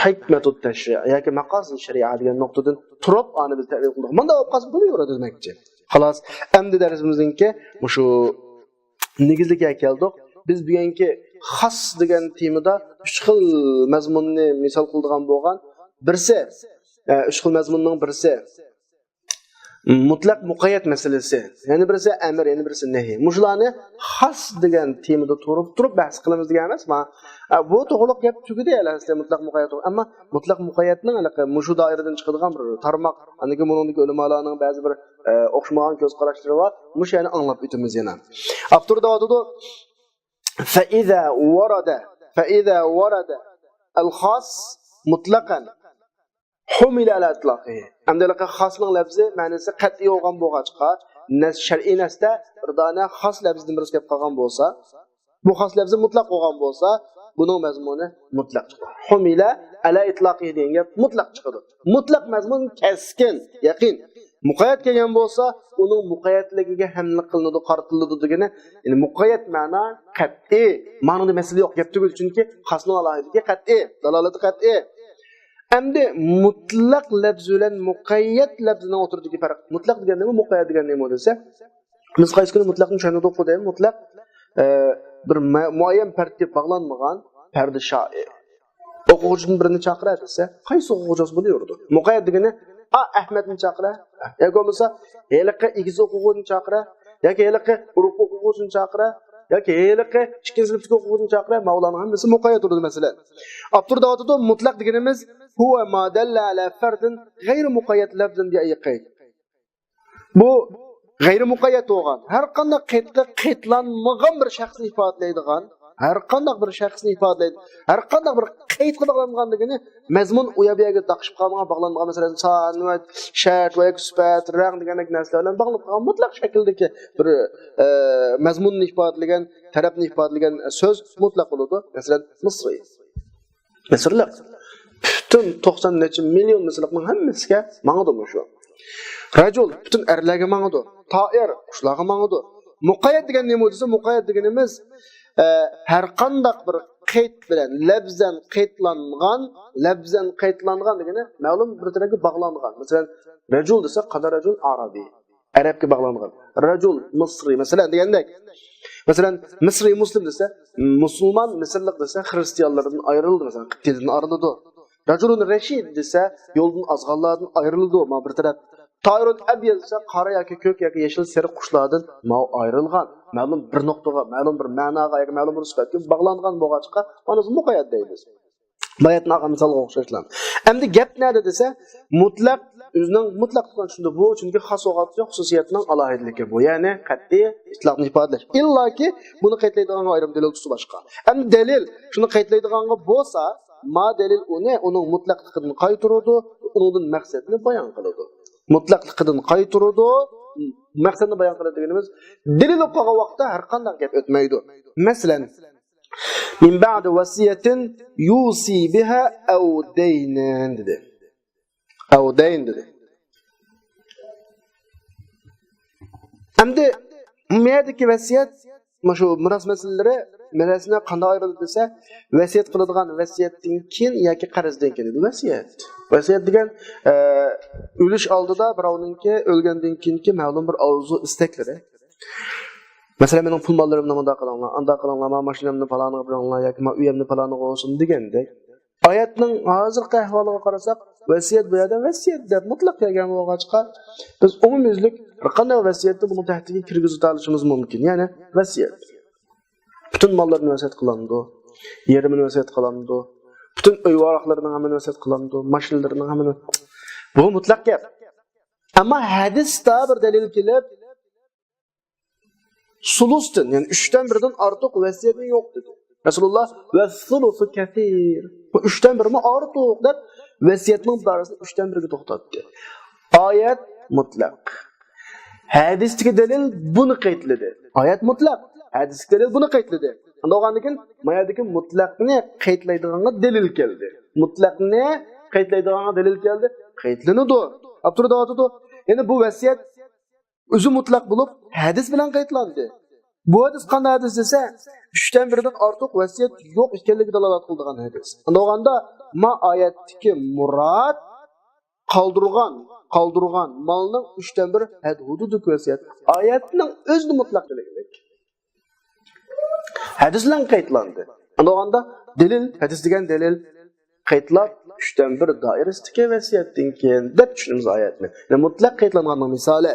ھېكمەتۇت تەشرىئ ياكى مەقاسىد شەرىئە دېگەن نۇقتىدىن تۇرۇپ، ئانى بىز تەئۋىل قىلدۇق. مۇنداق بولۇپ قالسا بولۇۋېرىدۇ دېمەكچى. خالاس، ئەمدى دەرسىمىزنىڭكى مۇشۇ نېگىزلىكىگە كەلدۇق. بىز بۈگۈنكى خاس دېگەن تېمىدا ئۈچ خىل مەزمۇننى مىسال قىلىدىغان بولغان. بىرسى، ئە، ئۈچ خىل مەزمۇننىڭ بىرسى مۇتلەق مۇقەييەت مەسىلىسى. يەنە بىرسى ئەمر، يەنە بىرسى نەھى. مۇشۇلارنى خاس دېگەن تېمىدا تۇرۇپ، تۇرۇپ بەھس قىلىمىز دېگەن ئەمەس. ما، ئە، بۇ توغرىلىق گەپ تۈگىدى ئەلھەسسىلە مۇتلەق مۇقەييەت توغرا. ئەمما مۇتلەق مۇقەييەتنىڭ ھېلىقى مۇشۇ دائىرىدىن چىقىدىغان بىر تارماق. ئاندىن كېيىن بۇنىڭدىكى ئۆلىمالارنىڭ بەزى بىر، ئە، ئوخشىمىغان كۆز قاراشلىرى بار. مۇشۇ يەرنى ئاڭلاپ ئۆتىمىز يەنە. ئاپتور دەۋاتىدۇ، فإذا ورد، فإذا ورد الخاص مطلقا حمل على إطلاقه. ئەمدى ھېلىقى خاسنىڭ لەپزى مەنىسى قەتئىي بولغان بولغاچقا، نەس-، شەرئىي نەستە بىر دانە خاس لەپزىدىن بىرسى كەپ قالغان بولسا، بۇ خاس لەپزى مۇتلەق بولغان بولسا، بۇنىڭ مەزمۇنى مۇتلەق چىقىدۇ. حمل على إطلاقه دېگەن گەپ مۇتلەق چىقىدۇ. مۇتلەق مەزمۇن كەسكىن، يەقىن. مۇقەييەت كەلگەن بولسا، ئۇنىڭ مۇقەييەتلىكىگە ھەملە قىلىنىدۇ، قارىتىلىدۇ دېگىنى، يەنى مۇقەييەت مەنا قەتئىي، مانىدا مەسىلە يوق، گەپ تۈگۈل. چۈنكى خاسنىڭ ئالاھىدىلىكى قەتئىي، دالالىتى قەتئىي. ئەمدى مۇتلەق لەپزى بىلەن مۇقەييەت لەپزىنىڭ ئوتتۇرىدىكى پەرق. مۇتلەق دېگەن نېمە، مۇقەييەت دېگەن نېمە دېسە، بىز قايسى كۈنى مۇتلەقنى چۈشەندۇردۇق دەيمەن؟ مۇتلەق، ئە، بىر مە-، مۇئەييەن پەردىگە باغلانمىغان پەردە شائى. ئوقۇغۇچىدىن بىرىنى چاقىرە دېسە، قايسى ئوقۇغۇچى بولسا بولۇۋېرىدۇ. مۇقەييەت دېگىنى، ئا، ئەھمەدنى چاقىرە، ياكى بولمىسا ھېلىقى ئېگىز ئوقۇغۇچىنى چاقىرە، ياكى ھېلىقى ئۇرۇق ئوقۇغۇچىنى چاقىرە، ياكى ھېلىقى ئىككىنچى سىنىپتىكى ئوقۇغۇچىنى چاقىرە، ماۋۇلارنىڭ ھەممىسى مۇقەييەت بولىدۇ، مەسىلەن. ئاپتور دەۋاتىدۇ، مۇتلەق دېگىنىمىز، هو ما دل على فرد غير مقيد لفظا بأي قيد. بۇ غەيرىي مۇقەييەت بولغان، ھەر قانداق قەيتكە قەيتلانمىغان بىر شەخسنى ئىپادىلەيدىغان، ھەر قانداق بىر شەخسنى ئىپادىلەيدۇ، ھەر قانداق بىر قەيتكە باغلانغان دېگىنى مەزمۇن ئۇ يەر بۇ يەرگە داقىشىپ قالمىغان، باغلانمىغان، مەسىلەن، سان ۋە شەرت ۋە ياكى سۈپەت، رەڭ دېگەندەك نەرسىلەر بىلەن باغلىنىپ قالغان مۇتلەق شەكىلدىكى بىر، ئە، مەزمۇننى ئىپادىلىگەن، تەرەپنى ئىپادىلىگەن سۆز مۇتلەق بولىدۇ. مەسىلەن، مىسرى. مىسىرلىق. پۈتۈن توقسان نەچچە مىليون مىسىرلىقنىڭ ھەممىسىگە ماڭىدۇ مۇشۇ. رەجۇل پۈتۈن ئەرلەرگە ماڭىدۇ. تائىر قۇشلارغا ماڭىدۇ. مۇقەييەت دېگەن نېمە دېسە، مۇقەييەت دېگىنىمىز، ئە، ھەر قانداق بىر قەيت بىلەن، لەپزەن قەيتلانغان، لەپزەن قەيتلانغان دېگىنى مەلۇم بىر تەرەپكە باغلانغان. مەسىلەن، رەجۇل دېسە، قادا رەجۇل ئارابىي. ئەرەبكە باغلانغان. رەجۇل مىسرى، مەسىلەن، دېگەندەك. مەسىلەن، مىسرى مۇسلىم دېسە، مۇسۇلمان مىسىرلىق دېسە، خىرىستىيانلاردىن ئايرىلدى، مەسىلەن، قىبتىيدىن ئايرىلىدۇ. رەجۇلۇن رەشىد دېسە، يولدىن ئازغانلاردىن ئايرىلىدۇ، مانا بىر تەرەپ. تائىرۇن ئەبيەز دېسە، قارا ياكى كۆك ياكى يېشىل سېرىق قۇشلاردىن ماۋۇ ئايرىلغان، مەلۇم بىر نۇقتىغا، مەلۇم بىر مەناغا ياكى مەلۇم بىر سۈپەتكە باغلانغان بولغاچقا، مانا مۇقەييەت دەيمىز. باياتنى ئالغان مىسالغا ئوخشاشلا. ئەمدى گەپ نەدە دېسە، مۇتلەق ئۆزىنىڭ مۇتلەق تۇتقان چۈشىنىدۇ بۇ، چۈنكى خاس بولغان خۇسۇسىيەتنىڭ ئالاھىدىلىكى بۇ، يەنى قەتئىي ئىتلاقنى ئىپادىلەش. ئىللاكى بۇنى قەيتلەيدىغانغا ئايرىم دەلىل تۇتۇۋالىشقا. ئەمدى دەلىل شۇنى قەيتلەيدىغانغا بولسا، ما دەلىل ئۇنى ئۇنىڭ مۇتلەقلىقىدىن قايتۇرىدۇ، ئۇنىڭدىن مەقسەتنى بايان قىلىدۇ. مۇتلەقلىقىدىن قايتۇرىدۇ، مەقسەتنى بايان قىلىدۇ دېگىنىمىز، دەلىل بولۇپ قالغان ۋاقىتتا ھەر قانداق گەپ ئۆتمەيدۇ. مەسىلەن، من بعد وصية يوصي بها أو دين دېدى. ئەۋ دەين دېدى. ئەمدى بۇ يەردىكى ۋەسىيەت، مانا شۇ مىراس مەسىلىلىرى، مىراسنى قانداق ئايرىلىدۇ دېسە، ۋەسىيەت قىلىدىغان ۋەسىيەتتىن كېيىن ياكى قەرزدىن كېيىن دېدى. ۋەسىيەت. ۋەسىيەت دېگەن، ئە، ئۆلۈش ئالدىدا بىراۋنىڭكى ئۆلگەندىن كېيىنكى مەلۇم بىر ئارزۇ ئىستەكلىرى. مەسىلەن، مېنىڭ پۇل ماللىرىمنى مۇنداق قىلىڭلار، ئانداق قىلىڭلار، مانا ماشىنامنى پالانىغا بېرىڭلار ياكى مانا ئۆيۈمنى پالانىغا بولسۇن دېگەندەك. ئايەتنىڭ ھازىرقى ئەھۋالىغا قارىساق، ۋەسىيەت بۇ يەردە ۋەسىيەت دەپ مۇتلەق كەلگەن بولغاچقا، بىز ئومۇميۈزلۈك ھەر قانداق ۋەسىيەتنى بۇنىڭ تەھتىگە كىرگۈزۈۋېتىشىمىز مۇمكىن. يەنى ۋەسىيەت. پۈتۈن ماللىرىنى ۋەسىيەت قىلامدۇ؟ يېرىمىنى ۋەسىيەت قىلامدۇ؟ پۈتۈن ئۆي-ۋاراقلىرىنىڭ ھەممىنى ۋەسىيەت قىلامدۇ؟ ماشىنىلىرىنىڭ ھەممىنى. بۇ مۇتلەق گەپ. ئەمما ھەدىستە بىر دەلىل كېلىپ، سۇلۇستىن، يەنى ئۈچتىن بىرىدىن ئارتۇق ۋەسىيەتنى يوق دېدى. رەسۇلۇللا، «ۋەسسۇلۇسۇ كەسىر.» بۇ ئۈچتىن بىرمۇ ئارتۇق دەپ، ۋەسىيەتنىڭ دائىرىسىنى ئۈچتىن بىرگە توختاتتى. ئايەت مۇتلەق. ھەدىستىكى دەلىل بۇنى قەيتلىدى. ئايەت مۇتلەق. ھەدىستىكى دەلىل بۇنى قەيتلىدى. ئاندىن كېيىن ما يەردىكى مۇتلەقنى قەيتلەيدىغانغا دەلىل كەلدى. مۇتلەقنى قەيتلەيدىغانغا دەلىل كەلدى. قەيتلىنىدۇ. ئاپتور دەۋاتىدۇ. يەنى بۇ ۋەسىيەت ئۆزى مۇتلەق بولۇپ، ھەدىس بىلەن قەيتلاندى. بۇ ھەدىس قانداق ھەدىس دېسە، ئۈچتىن بىرىدىن ئارتۇق ۋەسىيەت يوق ئىكەنلىكىگە دالالەت قىلىدىغان ھەدىس. ئاندىن كېيىن ما ئايەتتىكى مۇراد قالدۇرغان، قالدۇرغان مالنىڭ ئۈچتىن بىر ھەد ھۇدۇدىدىكى ۋەسىيەت. ئايەتنىڭ ئۆزىنى مۇتلەق دېمەكلىك. ھەدىس بىلەن قەيتلاندى. ئاندىن كېيىن دەلىل، ھەدىس دېگەن دەلىل، قەيتلاپ، ئۈچتىن بىر دائىرىسىدىكى ۋەسىيەتتىن كېيىن دەپ چۈشىنىمىز ئايەتنى. يەنى مۇتلەق قەيتلانغاننىڭ مىسالى.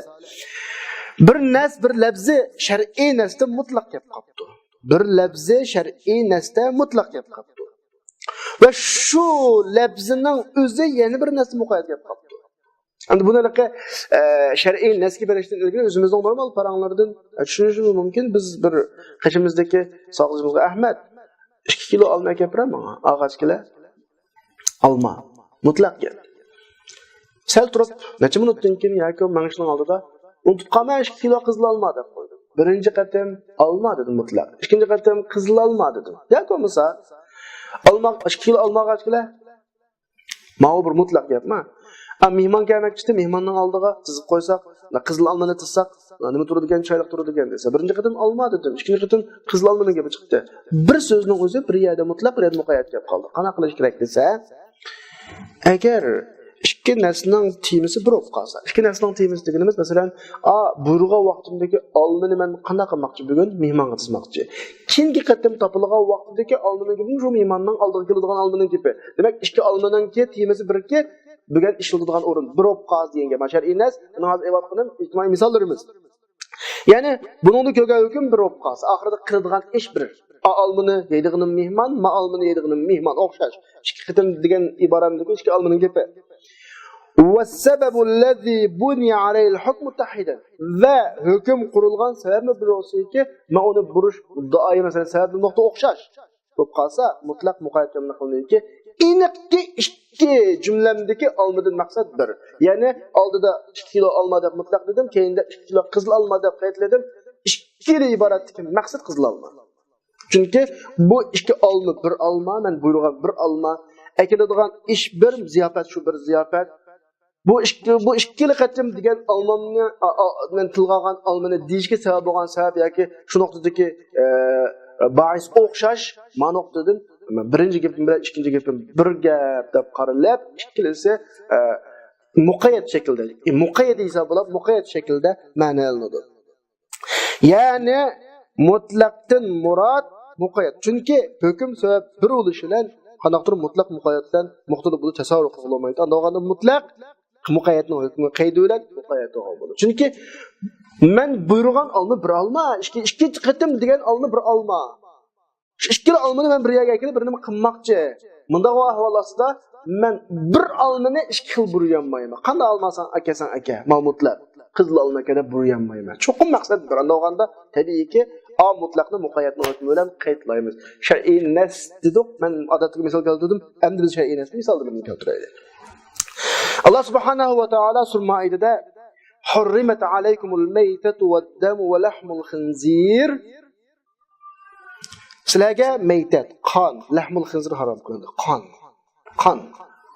بىر نەس، بىر لەپزى شەرئىي نەستە مۇتلەق كەپ قاپتۇ. بىر لەپزى شەرئىي نەستە مۇتلەق كەپ قاپتۇ. ۋە شۇ لەپزىنىڭ ئۆزى يەنە بىر نەستە مۇقەييەت كەپ قاپتۇ. ئەمدى بۇنى ھېلىقى، ئە، شەرئىي نەسكە بېرىشتىن ئىلگىرى ئۆزىمىزنىڭ نورمال پاراڭلىرىدىن، ئە، چۈشىنىشىمىز مۇمكىن. بىز بىر قېشىمىزدىكى ساقچىمىزغا، «ئەھمەد، ئىككى كىلو ئالما ئەكەپ بېرە ماڭا، ئاغاچ كېلە.» ئالما. مۇتلەق گەپ. سەل تۇرۇپ، نەچچە مىنۇتتىن كېيىن ياكى مېڭىشنىڭ ئالدىدا، «ئۇنتۇپ قالما، ئىككى كىلو قىزىل ئالما» دەپ قويدۇم. بىرىنچى قېتىم «ئالما» دېدىم مۇتلەق. ئىككىنچى قېتىم «قىزىل ئالما» دېدىم. ياكى بولمىسا، «ئالما، ئىككى كىلو ئالما ئاغاچ كېلە.» ماۋۇ بىر مۇتلەق گەپما. ئا، مېھمان كەلمەكچىدى، مېھماننىڭ ئالدىغا تىزىپ قويساق، قىزىل ئالمىنى تىزساق، نېمە تۇرىدىكەن، چىرايلىق تۇرىدىكەن دېسە، بىرىنچى قېتىم «ئالما» دېدىم، ئىككىنچى قېتىم قىزىل ئالمىنىڭ گېپى چىقتى. بىر سۆزنىڭ ئۆزى بىر يەردە مۇتلەق، بىر يەردە مۇقەييەت گەپ قالدى. قانداق قىلىش كېرەك دېسە، ئەگەر ئىككى نەرسىنىڭ تېمىسى بىر بولۇپ قالسا، ئىككى نەرسىنىڭ تېمىسى دېگىنىمىز، مەسىلەن، ئا، بۇيرۇغان ۋاقتىمدىكى ئالمىنى مەن قانداق قىلماقچى بۈگۈن؟ مېھمانغا تىزماقچى. كېيىنكى قېتىم تاپىلغان ۋاقتىمدىكى ئالمىنىڭ گېپى شۇ مېھماننىڭ ئالدىغا كېلىدىغان ئالمىنىڭ گېپى. دېمەك، ئىككى ئالمىنىڭكى تېمىسى بىركى، بۈگۈن ئىشلىتىدىغان ئورۇن بىر بولۇپ قالسا دېگەن گەپ. مانا شەرئىي نەس، مانا ھازىر ئېلىۋاتقىنىم ئىجتىمائىي مىساللىرىمىز. يەنى بۇنىڭدا كۆرگەن ھۆكۈم بىر بولۇپ قالسا، ئاخىرىدا قىلىدىغان ئىش بىر. ئا ئالمىنى يەيدىغىنىم مېھمان، ما ئالمىنى يەيدىغىنىم مېھمان، ئوخشاش. ئىككى قېتىم دېگەن ئىبارەمدىكى ئىككى ئالمىنىڭ گېپى. والسبب الذي بني عليه الحكم متحدا. ۋە ھۆكۈم قۇرۇلغان سەۋەبمۇ بىر بولسۇنكى، مەن ئۇنى بۇرۇش مۇددىئايى، مەسىلەن، سەۋەبنىڭ نۇقتا ئوخشاش بولۇپ قالسا، مۇتلەق مۇقەييەت جەملىك قىلىنىدىكى، ئېنىقكى ئىككى جۈملەمدىكى ئالمىدىن مەقسەت بىر. يەنى ئالدىدا ئىككى كىلو ئالما دەپ مۇتلەق دېدىم، كەينىدە ئىككى كىلو قىزىل ئالما دەپ قەيتلىدىم. ئىككىلا ئىبارەتتىكى مەقسەت قىزىل ئالما. چۈنكى بۇ ئىككى ئالما بىر ئالما، مەن بۇيرۇغان بىر ئالما، ئەكېلىدىغان ئىش بىر، زىياپەت شۇ بىر زىياپەت. بۇ ئىككى، بۇ ئىككىلا قېتىم دېگەن ئالمامنى، ئا، ئا، مەن تىلغا ئالغان ئالمىنى دېيىشكە سەۋەب بولغان سەۋەب ياكى شۇ نۇقتىدىكى، ئە، بايىس ئوخشاش، ما نۇقتىدىن بىرىنچى گېپىم بىلەن ئىككىنچى گېپىم بىر گەپ دەپ قارىلىپ، ئىككىلىسى، ئە، مۇقەييەت شەكىلدە، ئە، مۇقەييەت ھېسابلاپ، مۇقەييەت شەكىلدە مەنىلىنىدۇ. يەنى مۇتلەقتىن مۇراد مۇقەييەت. چۈنكى ھۆكۈم سەۋەب بىر بولۇشى بىلەن قانداقتۇر مۇتلەق مۇقەييەت بىلەن مۇختەلىپ بولۇپ تەسەۋۋۇر قىلغىلى بولمايدۇ. ئاندىن مۇتلەق مۇقەييەتنىڭ ھۆكمى قەيدى بىلەن مۇقەييەت بولغان بولىدۇ. چۈنكى مەن بۇيرۇغان ئالما بىر ئالما، ئىككى، ئىككىنچى قېتىم دېگەن ئالما بىر ئالما. شۇ ئىككىلا ئالمىنى مەن بىر يەرگە ئەكېلىپ بىر نېمە قىلماقچى. مۇنداق ئەھۋال ئاستىدا مەن بىر ئالمىنى ئىككى خىل بۇرىيالمايمەن. قانداق ئالما ئالساڭ ئەكەلسەڭ ئەكە، ما مۇتلەق. قىزىل ئالما ئەكە دەپ بۇرىيالمايمەن. چوقۇم مەقسەت بىر. ئاندىغاندا تەبىئىيكى، ئا مۇتلەقنى مۇقەييەتنىڭ ھۆكمى بىلەن قەيتلەيمىز. شەرئىي نەس دېدۇق، مەن ئادەتتىكى مىسال كەلتۈردۈم. ئەمدى بىز شەرئىي نەسنى مىسال بىلەن كەلتۈرەيلى. ئاللا سۇبھانەھۇ ۋە تائالا سۈرە مائىدىدە، حرمت عليكم الميتة والدم ولحم الخنزير. سىلەرگە مەيتەت، قان، لەھمۇل خىنزىر ھارام قىلىندى. قان. قان.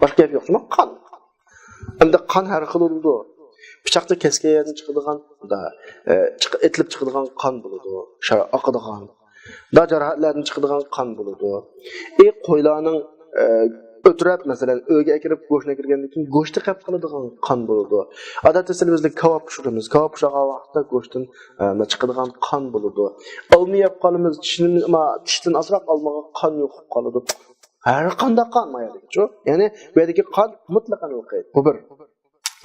باشقا گەپ يوق، شۇنداق؟ قان. ئەمدى قان ھەر خىل بولىدۇ. پىچاقتا كەسكەن يەردىن چىقىدىغان، دا، ئە، چىق-، ئېتىلىپ چىقىدىغان قان بولىدۇ. شەرە ئاقىدىغان. دا، جاراھەتلەردىن چىقىدىغان قان بولىدۇ. ئى، قويلارنىڭ، ئە، ئۆتۈرەپ، مەسىلەن، ئۆيگە ئەكىرىپ، گۆشنى ئەكىرگەندىن كېيىن گۆشتە قېپ قالىدىغان قان بولىدۇ. ئادەتتە سىلى بىزدە كاۋاپ پىشۇرىمىز. كاۋاپ پىشۇرغان ۋاقىتتا گۆشتىن، ئە، چىقىدىغان قان بولىدۇ. ئالما يەپ قالىمىز، چىشىنى، ما، چىشتىن ئازراق ئالمىغا قان يۇقۇپ قالىدۇ. ھەر قانداق قان ما يەردىكىچۇ. يەنى بۇ يەردىكى قان مۇتلەقەن مۇقەييەت. بۇ بىر.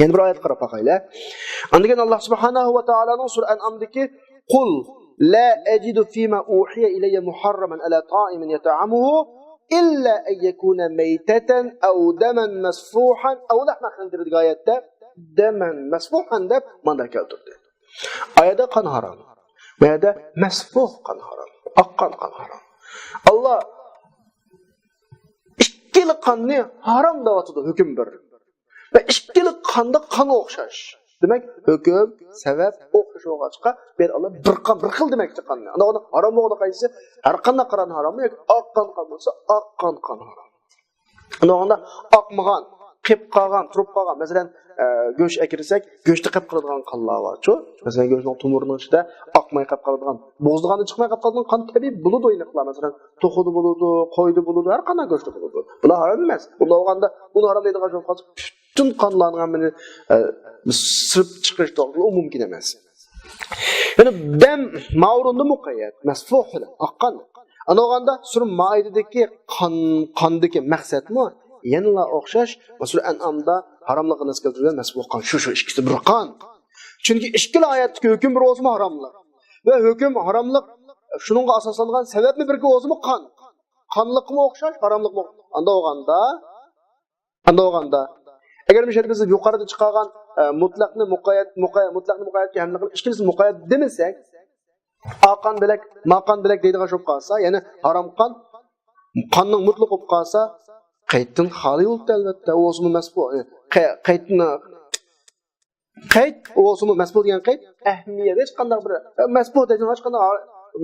يەنە بىر ئايەتكە قاراپ باقايلى. ئاندىن كېيىن ئاللا سۇبھانەھۇ ۋە تائالانىڭ سۈرە ئەنئامدىكى، قۇل لا ئەجىدۇ فىما ئۇھىيە ئىلەييە مۇھەررەمەن ئەلا تائىمىن يەتەئەمۇھۇ ئىللا ئەن يەكۇنە مەيتەتەن ئەۋ دەمەن مەسفۇھەن ئەۋ لەھمە خىنزىر دېگەن ئايەتتە دەمەن مەسفۇھەن دەپ مانا كەلتۈردى. ئايەتتە قان ھارام. بۇ يەردە مەسفۇھ قان ھارام. ئاققان قان ھارام. ئاللا ئىككىلا قاننى ھارام دەۋاتىدۇ، ھۆكۈم بىر. ۋە ئىككىلا قاندا قان ئوخشاش. دېمەك، ھۆكۈم، سەۋەب ئوخشاش بولغاچقا، بۇ يەردە ئاللا بىر قان، بىر خىل دېمەكچى قاننى. ئاندىن ئۇنىڭ ھارام بولغىنى قايسى؟ ھەر قانداق قان ھاراممۇ ياكى ئاققان قان بولسا، ئاققان قان ھارام. ئاندىن ئاقمىغان، قېپىپ قالغان، تۇرۇپ قالغان، مەسىلەن، ئە، گۆش ئەكىرسەك، گۆشتە قېپىپ قالىدىغان قانلار بارچۇ؟ مەسىلەن، گۆشنىڭ تومۇرىنىڭ ئىچىدە ئاقماي قېپىپ قالىدىغان، بوغۇزلىغاندا چىقماي قېپىپ قالىدىغان قان تەبىئىي بولىدۇ ئېنىقلا. مەسىلەن، توخۇدا بولىدۇ، قويدا بولىدۇ، ھەر قانداق گۆشتە بولىدۇ. بۇلار ھارام ئەمەس. بۇنداق بولغاندا، ئۇنى ھارام دەيدىغان بولۇپ قالسا، پۈتۈن قانلارنىڭ ھەممىنى، ئە، بىز سىرىپ چىقىرىش توغرا، ئۇ مۇمكىن ئەمەس. يەنى دەم ما ئورۇندا مۇقەييەت، مەسفۇھ بىلەن ئاققان. ئانا بولغاندا سۈرە مائىدىدىكى قان، قاندىكى مەقسەتمۇ يەنىلا ئوخشاش. سۈرە ئەنئامدا ھاراملىققا نەس كەلتۈرگەن مەسفۇھ قان. شۇ، شۇ ئىككىسى بىر قان. چۈنكى ئىككىلا ئايەتتىكى ھۆكۈم بىر بولسىمۇ ھاراملىق. ۋە ھۆكۈم ھاراملىق، شۇنىڭغا ئاساسلانغان سەۋەبمۇ بىرگە بولسىمۇ قان. قانلىقمۇ ئوخشاش، ھاراملىقمۇ ئوخشاش. ئانداق بولغاندا، ئانداق بولغاندا، ئەگەر مۇشۇ يەردە بىز يۇقىرىدا چىقارغان، ئە، مۇتلەقنى مۇقەييەت، مۇقەييەت، مۇتلەقنى مۇقەييەتكە ھەملە قىلىپ، ئىككىلىسىنى مۇقەييەت دېمىسەك، ئاقان بىلەك، ماقان بىلەك دەيدىغان بولۇپ قالسا، يەنى ھارام قان، قاننىڭ مۇتلىقى بولۇپ قالسا، قەيتتىن خالىي بولۇپتۇ ئەلۋەتتە. ئۇ بولسىمۇ مەسبۇ، ئە، قەي-، قەيتتىن قەيت، ئۇ بولسىمۇ مەسبۇ دېگەن قەيت ئەھمىيەت، ھېچقانداق بىر، مەسبۇ دېگەن ھېچقانداق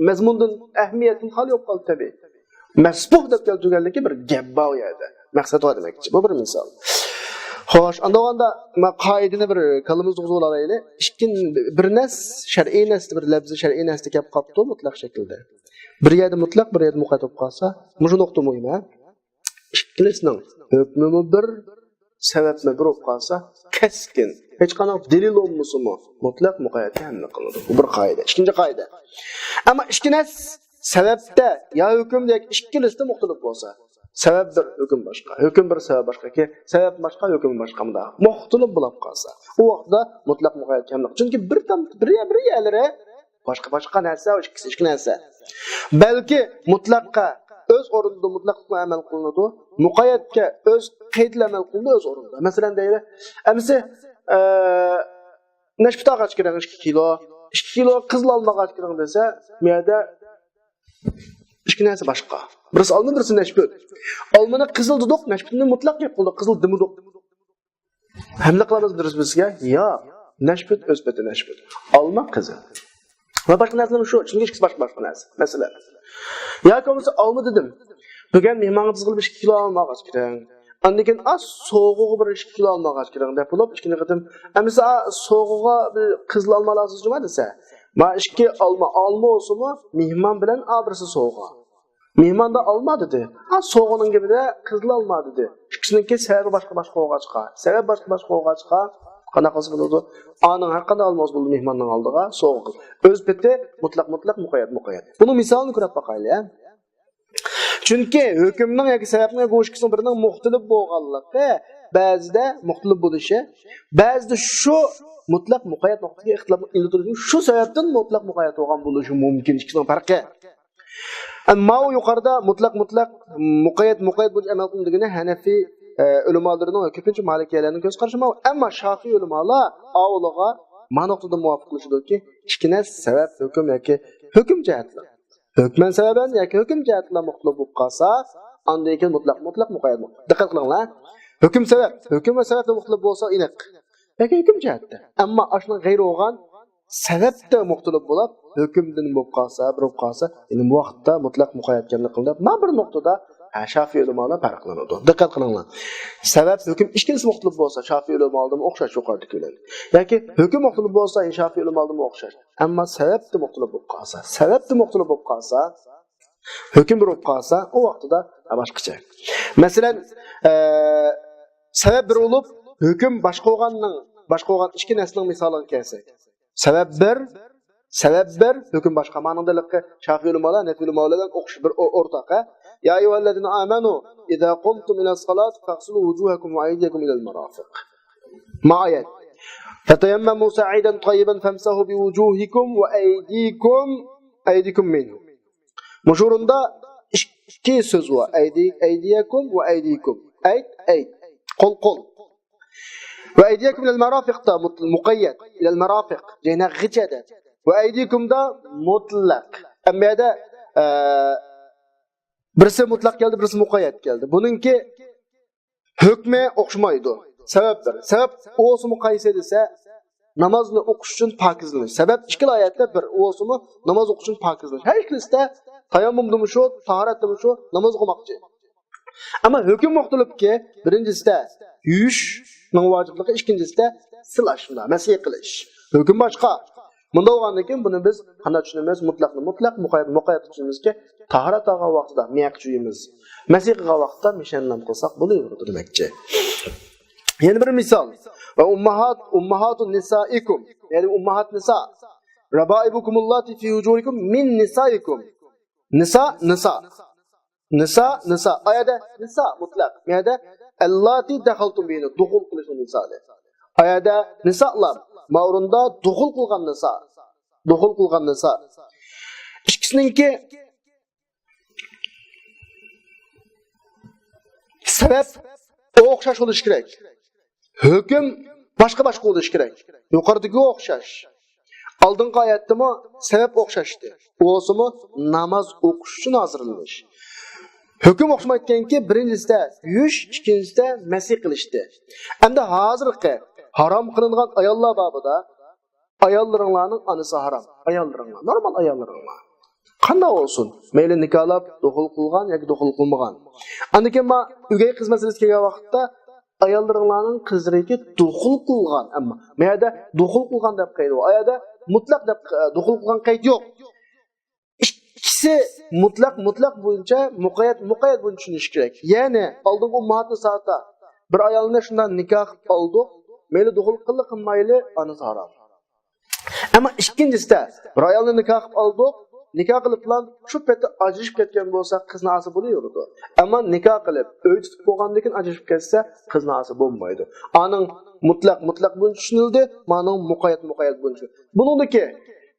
مەزمۇندىن، ئەھمىيەتتىن خالىي بولۇپ قالدى تەبىئىي. مەسبۇ دەپ كەلتۈرگەنلىكى بىر گەپ بار ئۇ يەردە. مەقسەت بار دېمەكچى. بۇ بىر مىسال. خوش، ئاندا بولغاندا ما قائىدىنى بىر كاللىمىزدا قوزغىۋالايلى. ئىككىن-، بىر نەس، شەرئىي نەس، بىر لەپزى شەرئىي نەستە كەپ قاپتۇ مۇتلەق شەكىلدە. بىر يەردە مۇتلەق، بىر يەردە مۇقەييەت بولۇپ قالسا، مۇشۇ نۇقتا مۇھىم، ھە؟ ئىككىلىسىنىڭ ھۆكمىمۇ بىر، سەۋەبمۇ بىر بولۇپ قالسا، كەسكىن، ھېچقانداق دەلىل بولمىسىمۇ، مۇتلەق مۇقەييەتكە ھەملە قىلىنىدۇ. بۇ بىر قائىدە. ئىككىنچى قائىدە. ئەمما ئىككى نەس سەۋەبتە يا ھۆكۈمدە ياكى ئىككىلىسىدە مۇختەلىپ بولسا، سەۋەب بىر، ھۆكۈم باشقا، ھۆكۈم بىر، سەۋەب باشقا، سەۋەب باشقا، ھۆكۈم باشقا، مۇنداق مۇختەلىپ بولۇپ قالسا، ئۇ ۋاقىتتا مۇتلەق مۇقەييەتكە ھەملە قىلىنىدۇ. چۈنكى بىر تام-، بىر يە-، بىر يەرلىرى باشقا، باشقا نەرسە، ئىككىسى ئىككى نەرسە. بەلكى مۇتلەققە ئۆز ئورنىدا مۇتلەقلىقمۇ ئەمەل قىلىنىدۇ، مۇقەييەتكە ئۆز قەيتلا ئەمەل قىلىنىدۇ، ئۆز ئورنىدا. مەسىلەن، دەيلى، ئەمىسە، ئە، نەشپۈت ئالغاچ كىرىڭ ئىككى كىلو، ئىككى كىلو قىزىل ئالما ئالغاچ كىرىڭ دېسە، بۇ يەردە ئىككى نەرسە باشقا. بىرسى ئالما، بىرسى نەشپۈت. ئالمىنى قىزىل دېدۇق، نەشپۈتنى مۇتلەق گەپ قىلدۇق، قىزىل دېمىدۇق. ھەملە قىلىمىز بىرسى بىرسىگە؟ ياق. نەشپۈت ئۆز پېتى نەشپۈت. ئالما قىزىل. ۋە باشقا نەرسىلەر شۇ، چۈنكى ئىككىسى باشقا، باشقا نەرسە. مەسىلەن. ياكى بولمىسا ئالما دېدىم. بۈگۈن مېھمانغا بىز قىلىپ ئىككى كىلو ئالما ئالغاچ كىرىڭ. ئاندىن كېيىن، ئا، سوغىغا بىر ئىككى كىلو ئالما ئالغاچ كىرىڭ دەپ بولۇپ، ئىككىنچى قېتىم، ئەمىسە، ئا، سوغىغا بىر قىزىل ئالما ئالىسىز جۇما دېسە، ما ئىككى ئالما، ئالما بولسىمۇ، مېھمان بىلەن ئا بىرسى سوغا. مېھماندا ئالما دېدى. ئا، سوغىنىڭ گېپىدە قىزىل ئالما دېدى. ئىككىسىنىڭكى سەۋەبى باشقا باشقا بولغاچقا، سەۋەب باشقا باشقا بولغاچقا، قانداق قىلسا بولىدۇ؟ ئانىڭ ھەر قانداق ئالما بولسا بولىدۇ، مېھماننىڭ ئالدىغا سوغا قىل. ئۆز پېتى مۇتلەق، مۇتلەق، مۇقەييەت، مۇقەييەت. بۇنىڭ مىسالىنى كۆرۈپ باقايلى، ھە؟ چۈنكى ھۆكۈمنىڭ ياكى سەۋەبنىڭ ياكى بۇ ئىككىسىنىڭ بىرىنىڭ مۇختەلىپ بولغانلىقى، بەزىدە مۇختەلىپ بولۇشى، بەزىدە شۇ مۇتلەق مۇقەييەت نۇقتىسىغا ئىختىلاپنىڭ ئىلگىرى تۇرۇشى، شۇ سەۋەبتىن مۇتلەق مۇقەييەت بولغان بولۇشى مۇمكىن، ئىككىسىنىڭ پەرقى. ئەمما ماۋۇ يۇقىرىدا مۇتلەق، مۇتلەق، مۇقەييەت، مۇقەييەت بولۇش ئەمەل قىلىنىدىغىنى ھەنەفىي، ئە، ئۆلىمالىرىنىڭ ۋە كۆپىنچە مالىكىيەلەرنىڭ كۆز قارىشى ماۋۇ. ئەمما شافىئىي ئۆلىمالار ئاۋۇلىغا ما نۇقتىدا مۇۋاپىق قىلىشىدۇكى، ئىككىنى سەۋەب، ھۆكۈم ياكى ھۆكۈم جەھەتلىك. ھۆكمەن سەۋەبەن ياكى ھۆكۈم جەھەتلەر مۇختەلىپ بولۇپ قالسا، ئاندىن كېيىن مۇتلەق، مۇتلەق مۇقەييەت. دىققەت قىلىڭلار. ھۆكۈم سەۋەب، ھۆكۈم ۋە سەۋەبتە مۇختەلىپ بولسا ئېنىق. ياكى ھۆكۈم جەھەتتە. ئەمما ئاشۇنىڭ غەيرى بولغان سەۋەبتە مۇختەلىپ بولۇپ، ھۆكۈمدىن بولۇپ قالسا، بىر بولۇپ قالسا، يەنى بۇ ۋاقىتتا مۇتلەق مۇقەييەتكەنلىك قىلىنىپ، ما بىر نۇقتىدا، ھە، شافىئىي ئۆلىمالار پەرقلىنىدۇ. دىققەت قىلىڭلار. سەۋەب، ھۆكۈم ئىككىلىسى مۇختەلىپ بولسا، شافىئىي ئۆلىمالىرىمۇ ئوخشاش يۇقىرىدىكى بىلەن. ياكى ھۆكۈم مۇختەلىپ بولسا، شافىئىي ئۆلىمالىرىمۇ ئوخشاش. ئەمما سەۋەبتە مۇختەلىپ بولۇپ قالسا، سەۋەبتە مۇختەلىپ بولۇپ قالسا، ھۆكۈم بىر بولۇپ قالسا، ئۇ ۋاقتىدا باشقىچە. مەسىلەن، ئە، سەۋەب بىر بولۇپ، ھۆكۈم باشقا بولغاننىڭ، باشقا بولغان ئىككى نەرسىنىڭ مىسالىغا كەلسەك. سەۋەب بىر، سەۋەب بىر، ھۆكۈم باشقا. مانىڭدا ھېلىقى شافىئىي ئۆلىمالار، ھەنەفىي ئۆلىمالار بىلەن ئوخشاش بىر ئو-، ئورتاق، ھە؟ يا أيها الذين آمنوا إذا قمتم إلى الصلاة فاغسلوا وجوهكم وأيديكم إلى المرافق. ما ئايەت. فتيمموا صعيدا طيبا فامسحوا بوجوهكم وأيديكم، أيديكم منه. مۇشۇ ئورۇندا ئىككى سۆز بار. ئەيدى، ئەيدىيەكۇم ۋە ئەيدىكۇم. ئەيد، ئەيد. قول، قول. ۋە ئەيدىيەكۇم ئىلەل مەرافىقتا مۇت-، مۇقەييەت. ئىلەل مەرافىق. جەينەغىچە دەپ. ۋە ئەيدىكۇمدا مۇتلەق. ئەمما يەردە، ئە، بىرسى مۇتلەق كەلدى، بىرسى مۇقەييەت كەلدى. بۇنىڭكى ھۆكمى ئوخشىمايدۇ. سەۋەب بىر. سەۋەب ئۇسۇمى قايسى دېسە، نامازنى ئوقۇش ئۈچۈن پاكىزلىنىش. سەۋەب ئىككىلا ئايەتتە بىر. ئۇسۇمى ناماز ئوقۇش ئۈچۈن پاكىزلىنىش. ھەر ئىككىلىسىدە تاياممۇمدىمۇ شۇ، تاھارەتتىمۇ شۇ، ناماز ئوقۇماقچى. ئەمما ھۆكۈم مۇختەلىپكى، بىرىنچىسىدە يۇيۇشنىڭ ۋاجىپلىقى، ئىككىنچىسىدە سىلاش، مۇنداق مەسىھ قىلىش. ھۆكۈم باشقا. بۇنداق بولغاندىن كېيىن بۇنى بىز قانداق چۈشىنىمىز؟ مۇتلەقنى مۇتلەق، مۇقەييەتنى مۇقەييەت چۈشىنىمىزكى، تاھارەت ئالغان ۋاقتىدا مىيەك جۇيىمىز. مەسىھ قىلغان ۋاقىتتا مىشەننام قىلساق بولۇۋېرىدۇ دېمەكچى. يەنە بىر مىسال. ۋە ئۇمماھات، ئۇمماھاتۇ نىسائىكۇم. يەنى ئۇمماھات نىسا. رەبائىبۇكۇمۇللاتى فى ھۇجۇرىكۇم مىن نىسائىكۇم. نىسا، نىسا. نىسا، نىسا. ئايەدە نىسا مۇتلەق. مەيەدە ئەللاتى دەخەلتۇم بىھىنى، دۇخۇل قىلىشنىڭ مىسالى. ئايەدە نىسالار. ما ئورۇندا دۇخۇل قىلغان نىسا. دۇخۇل قىلغان نىسا. ئىككىسىنىڭكى سەۋەب ئوخشاش بولۇشى كېرەك. ھۆكۈم باشقا-باشقا بولۇشى كېرەك. يۇقىرىدىكىگە ئوخشاش. ئالدىنقى ئايەتتىمۇ سەۋەب ئوخشاشتى. ئۇ بولسىمۇ ناماز ئوقۇش ئۈچۈن ھازىرلىنىش. ھۆكۈم ئوخشىمايدىكەنكى، بىرىنچىسىدە يۇيۇش، ئىككىنچىسىدە مەسىھ قىلىشتى. ئەمدى ھازىرقى ھارام قىلىنغان ئاياللار بابىدا، ئاياللىرىڭلارنىڭ ئانىسى ھارام. ئاياللىرىڭلار، نورمال ئاياللىرىڭلار. قانداق بولسۇن؟ مەيلى نىكاھلاپ دۇخۇل قىلغان ياكى دۇخۇل قىلمىغان. ئاندىن كېيىن ما ئۆگەي قىز مەسىلىسى كەلگەن ۋاقىتتا، ئاياللىرىڭلارنىڭ قىزلىرىكى دۇخۇل قىلغان، ئەمما مەيەدە دۇخۇل قىلغان دەپ قەيت يوق. ئايەدە مۇتلەق دەپ، ئە، دۇخۇل قىلغان قەيت يوق. ئىككىسى مۇتلەق، مۇتلەق بويىچە، مۇقەييەت، مۇقەييەت بويىچە چۈشىنىش كېرەك. يەنى ئالدىنقى ئۇمماھاتنىسادا بىر ئايالنى شۇنداق نىكاھ قىلىپ ئالدۇق، مەيلى دۇخۇل قىلدى قىلمايلى، ئانىسى ھارام. ئەمما ئىككىنچىسىدە، بىر ئايالنى نىكاھ قىلىپ ئالدۇق، نىكاھ قىلىپلا شۇ پېتى ئاجرىشىپ كەتكەن بولسا، قىزنىڭ ئانىسى بولۇۋېرىدۇ. ئەمما نىكاھ قىلىپ، ئۆي تۇتۇپ بولغاندىن كېيىن ئاجرىشىپ كەتسە، قىزنىڭ ئانىسى بولمايدۇ. ئانىڭ مۇتلەق، مۇتلەق بويىچە چۈشىنىلدى، مانىڭ مۇقەييەت، مۇقەييەت بويىچە. بۇنىڭدىكى،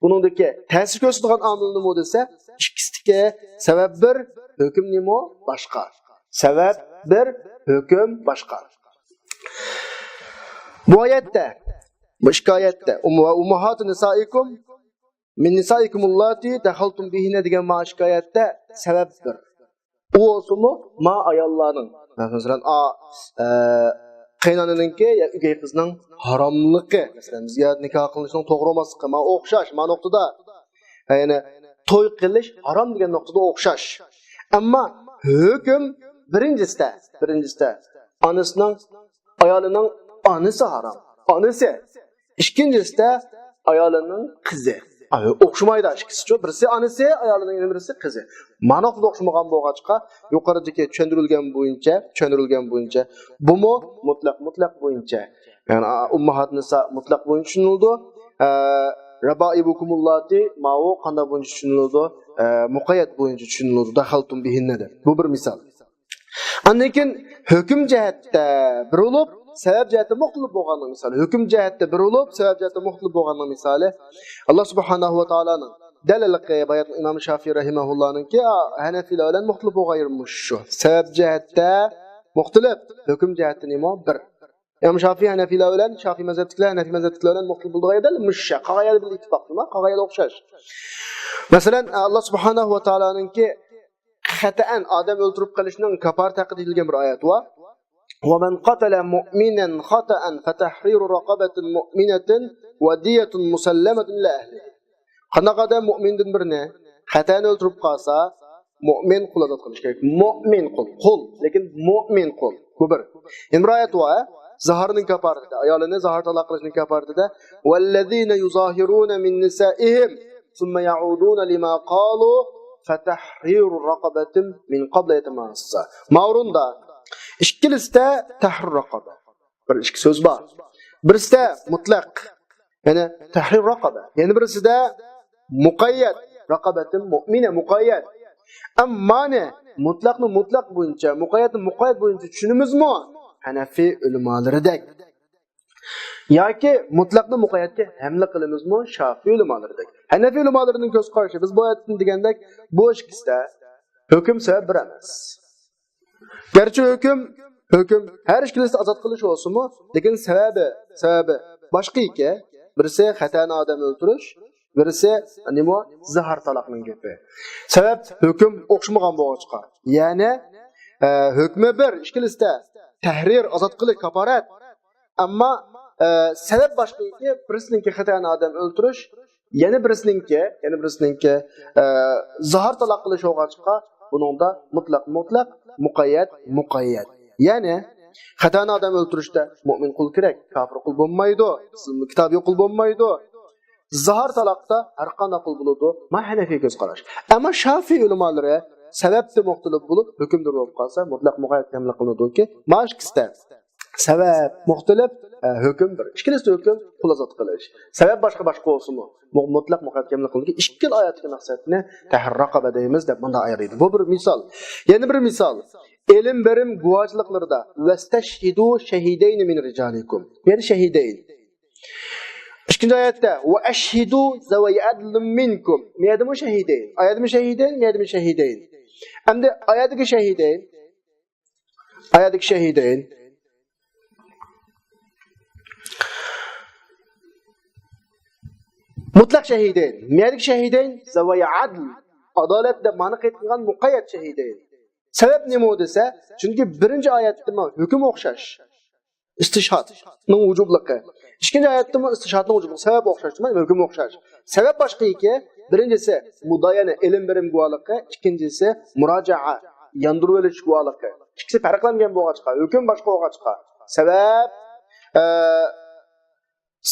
بۇنىڭدىكى تەسىر كۆرسىتىدىغان ئامىل نېمە دېسە، ئىككىسىدىكى سەۋەب بىر، ھۆكۈم نېمە باشقا. سەۋەب بىر، ھۆكۈم باشقا. بۇ ئايەتتە، بۇ ئىككى ئايەتتە، ئۇم-، ۋە ئۇمماھاتۇ نىسائىكۇم مىن نىسائىكۇمۇللاتى دەخەلتۇم بىھىنە دېگەن مانا ئىككى ئايەتتە سەۋەب بىر. ئۇ بولسىمۇ، ما ئاياللارنىڭ، مەسىلەن، ئا، ئە، قېيىنئانىنىڭكى يا ئۆگەي قىزنىڭ ھاراملىقى، مەسىلەن، بىز يا نىكاھ قىلىشنىڭ توغرا بولماسلىقى، ما ئوخشاش، ما نۇقتىدا. يەنى توي قىلىش ھارام دېگەن نۇقتىدا ئوخشاش. ئەمما ھۆكۈم بىرىنچىسىدە، بىرىنچىسىدە ئانىسىنىڭ، ئايالىنىڭ ئانىسى ھارام. ئانىسى. ئىككىنچىسىدە ئايالىنىڭ قىزى. ئوخشىمايدۇ ئىككىسىچۇ. بىرسى ئانىسى، ئايالىنىڭ يەنە بىرسى قىزى. مانا ئوخشىمىغان بولغاچقا، يۇقىرىدىكى چۈشەندۈرۈلگەن بويىچە، چۈشەندۈرۈلگەن بويىچە، بۇمۇ مۇتلەق، مۇتلەق بويىچە. يەنى ئا-، ئۇمماھات نىسا مۇتلەق بويىچە چۈشىنىلىدۇ. ئە، رابائىبۇكۇمۇللاتى ماۋۇ قانداق بويىچە چۈشىنىلىدۇ؟ ئە، مۇقەييەت بويىچە چۈشىنىلىدۇ. دەخەلتۇم بىھىننە دەپ. بۇ بىر مىسال. ئاندىن كېيىن ھۆكۈم جەھەتتە بىر بولۇپ، سەۋەب جەھەتتە مۇختەلىپ بولغاننىڭ مىسالى. ھۆكۈم جەھەتتە بىر بولۇپ، سەۋەب جەھەتتە مۇختەلىپ بولغاننىڭ مىسالى. ئاللا سۇبھانەھۇ ۋە تائالانىڭ دەل ھېلىقى باياتىن ئىمام شافىي رەھىمەھۇللانىڭكى ھەنەفىيلەر بىلەن مۇختەلىپ بولغان يېرى مۇشۇ. سەۋەب جەھەتتە مۇختەلىپ، ھۆكۈم جەھەتتە نېمە؟ بىر. ئىمام شافىي ھەنەفىيلەر بىلەن، شافىي مەزھەپتىكىلەر ھەنەفىي مەزھەپتىكىلەر بىلەن مۇختەلىپ بولىدىغان يەردە مۇشۇ. قالغان يەردە بىر ئىتتىپاق نېمە؟ قالغان يەردە ئوخشاش. مەسىلەن، ئاللا سۇبھانەھۇ ۋە تائالانىڭكى خەتەئەن ئادەم ئۆلتۈرۈپ قېلىشنىڭ كاپارىتى ھەققىدە دېيىلگەن بىر ئايەت بار. ومن قتل مؤمنا خطأ فتحرير رقبة مؤمنة ودية مسلمة إلى أهله. قانداق ئادەم مۇئمىندىن بىرىنى خەتەنى ئۆلتۈرۈپ قالسا، مۇئمىن قۇل ئازاد قىلىش كېرەك. مۇئمىن قۇل، قۇل، لېكىن مۇئمىن قۇل. بۇ بىر. يەنە بىر ئايەت بار. زاھارنىڭ كاپارىتىدە، ئايالىنى زاھار تالاق قىلىشنىڭ كاپارىتىدە، والذين يظاهرون من نسائهم ثم يعودون لما قالوا فتحرير رقبة من قبل أن يتماسا. ماۋرۇندا ئىككىلىسىدە تەھرىر رەقەبە. بىر ئىككى سۆز بار. بىرسىدە مۇتلەق، يەنى تەھرىر رەقەبە. يەنە بىرسىدە مۇقەييەت، رەقەبەتىن مۇئمىنە مۇقەييەت. ئەمما مۇتلەقنى مۇتلەق بويىچە، مۇقەييەتنى مۇقەييەت بويىچە چۈشىنىمىزمۇ؟ ھەنەفىي ئۆلىمالىرىدەك. ياكى مۇتلەقنى مۇقەييەتكە ھەملە قىلىمىزمۇ؟ شافىي ئۆلىمالىرىدەك. ھەنەفىي ئۆلىمالىرىنىڭ كۆز قارىشى، بىز بۇ ئايەتتىن دېگەندەك، بۇ ئىككىسىدە ھۆكۈم سەۋەب بىر ئەمەس. گەرچە ھۆكۈم، ھۆكۈم ھەر ئىككىلىسى ئازاد قىلىش بولسىمۇ، لېكىن سەۋەبى، سەۋەبى باشقا ئىكەن. بىرسى خەتەنە ئادەم ئۆلتۈرۈش، بىرسى نېمە؟ زاھار تالاقنىڭ گېپى. سەۋەب، ھۆكۈم ئوخشىمىغان بولغاچقا. يەنى، ئە، ھۆكمى بىر، ئىككىلىسىدە تەھرىر، ئازاد قىلىش، كاپارەت. ئەمما، ئە، سەۋەب باشقا ئىكەن، بىرسىنىڭكى خەتەنە ئادەم ئۆلتۈرۈش، يەنە بىرسىنىڭكى، يەنە بىرسىنىڭكى، ئە، زاھار تالاق قىلىش بولغاچقا، بۇنىڭدا مۇتلەق مۇتلەق، مۇقەييەت مۇقەييەت. يەنى خەتەنە ئادەم ئۆلتۈرۈشتە مۇئمىن قۇل كېرەك، كاپىر قۇل بولمايدۇ، كىتابىي قۇل بولمايدۇ. زاھار تالاقتا ھەر قانداق قۇل بولىدۇ. ما ھەنەفىي كۆز قاراش. ئەمما شافىي ئۆلىمالىرى سەۋەبتە مۇختەلىپ بولۇپ، ھۆكۈمدە بولۇپ قالسا، مۇتلەق مۇقەييەت ھەملە قىلىنىدۇكى، ما ئىككىسىدە سەۋەب مۇختەلىپ، ئە، ھۆكۈم بىر. ئىككىلىسى ھۆكۈم قۇل ئازاد قىلىش. سەۋەب باشقا باشقا بولسىمۇ، مۇ-، مۇتلەق مۇقەييەت ھەملە قىلىنىدۇكى ئىككىلا ئايەتتىكى مەقسەتنى تەھرىر رەقەبە دەيمىز دەپ مۇنداق ئايرىيدۇ. بۇ بىر مىسال. يەنە بىر مىسال. ئېلىم بېرىم گۇۋاھچىلىقلىرىدا ۋەستەشھىدۇ شەھىدەينى مىن رىجالىكۇم. يەنى شەھىدەين. ئىككىنچى ئايەتتە، ۋە ئەشھىدۇ زەۋەي ئەدلىن مىنكۇم. مەيەدىمۇ شەھىدەين. ئايەدىمۇ شەھىدەين، مەيەدىمۇ شەھىدەين. ئەمدى ئايەتتىكى شەھىدەين. ئايەتتىكى شەھىدەين. مۇتلەق شەھىدەين. مەيەدىكى شەھىدەين زەۋەي ئەدل. ئادالەت دەپ مانا قېيىت قىلغان مۇقەييەت شەھىدەين. سەۋەب نېمە دېسە، چۈنكى بىرىنچى ئايەتتىمۇ ھۆكۈم ئوخشاش. ئىستىشھادنىڭ ۋۇجۇبلۇقى. ئىككىنچى ئايەتتىمۇ ئىستىشھادنىڭ ۋۇجۇبلۇقى. سەۋەب ئوخشاش، دېمەك، ھۆكۈم ئوخشاش. سەۋەب باشقا ئىكەن. بىرىنچىسى مۇدايەنە، ئېلىم بېرىم گۇۋاھلىقى، ئىككىنچىسى مۇراجىئە، ياندۇرۇۋېلىش گۇۋاھلىقى. ئىككىسى پەرقلەنگەن بولغاچقا، ھۆكۈم باشقا بولغاچقا، سەۋەب، ئە،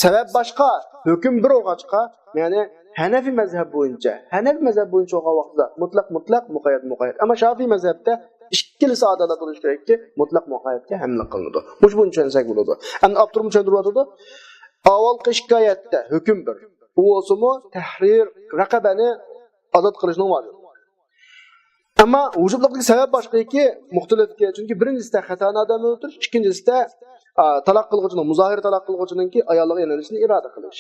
سەۋەب باشقا، ھۆكۈم بىر بولغاچقا، يەنى ھەنەفىي مەزھەپ بويىچە، ھەنەفىي مەزھەپ بويىچە بولغان ۋاقتىدا مۇتلەق مۇتلەق، مۇقەييەت مۇقەييەت. ئەمما شافىي مەزھەپتە ئىككىلىسى ئادالەت بولۇشى كېرەككى، مۇتلەق مۇقەييەتكە ھەملە قىلىنىدۇ. مۇشۇ بويىچە چۈشەنسەك بولىدۇ. ئەمدى ئاپتورمۇ چۈشەندۈرۈۋاتىدۇ. ئاۋۋالقى ئىككى ئايەتتە ھۆكۈم بىر. ئۇ بولسىمۇ تەھرىر رەقەبەنى ئازاد قىلىشنىڭ ۋاجىپ. ئەمما ۋۇجۇبلۇقتىكى سەۋەب باشقا ئىكەن، مۇختەلىفكەن. چۈنكى بىرىنچىسىدە خەتەنە ئادەم ئۆلتۈرۈش، ئىككىنچىسىدە، ئا، تالاق قىلغۇچىنىڭ، مۇزاھىر تالاق قىلغۇچىنىڭكى ئايالىغا ئايلىنىشنى ئىرادە قىلىش.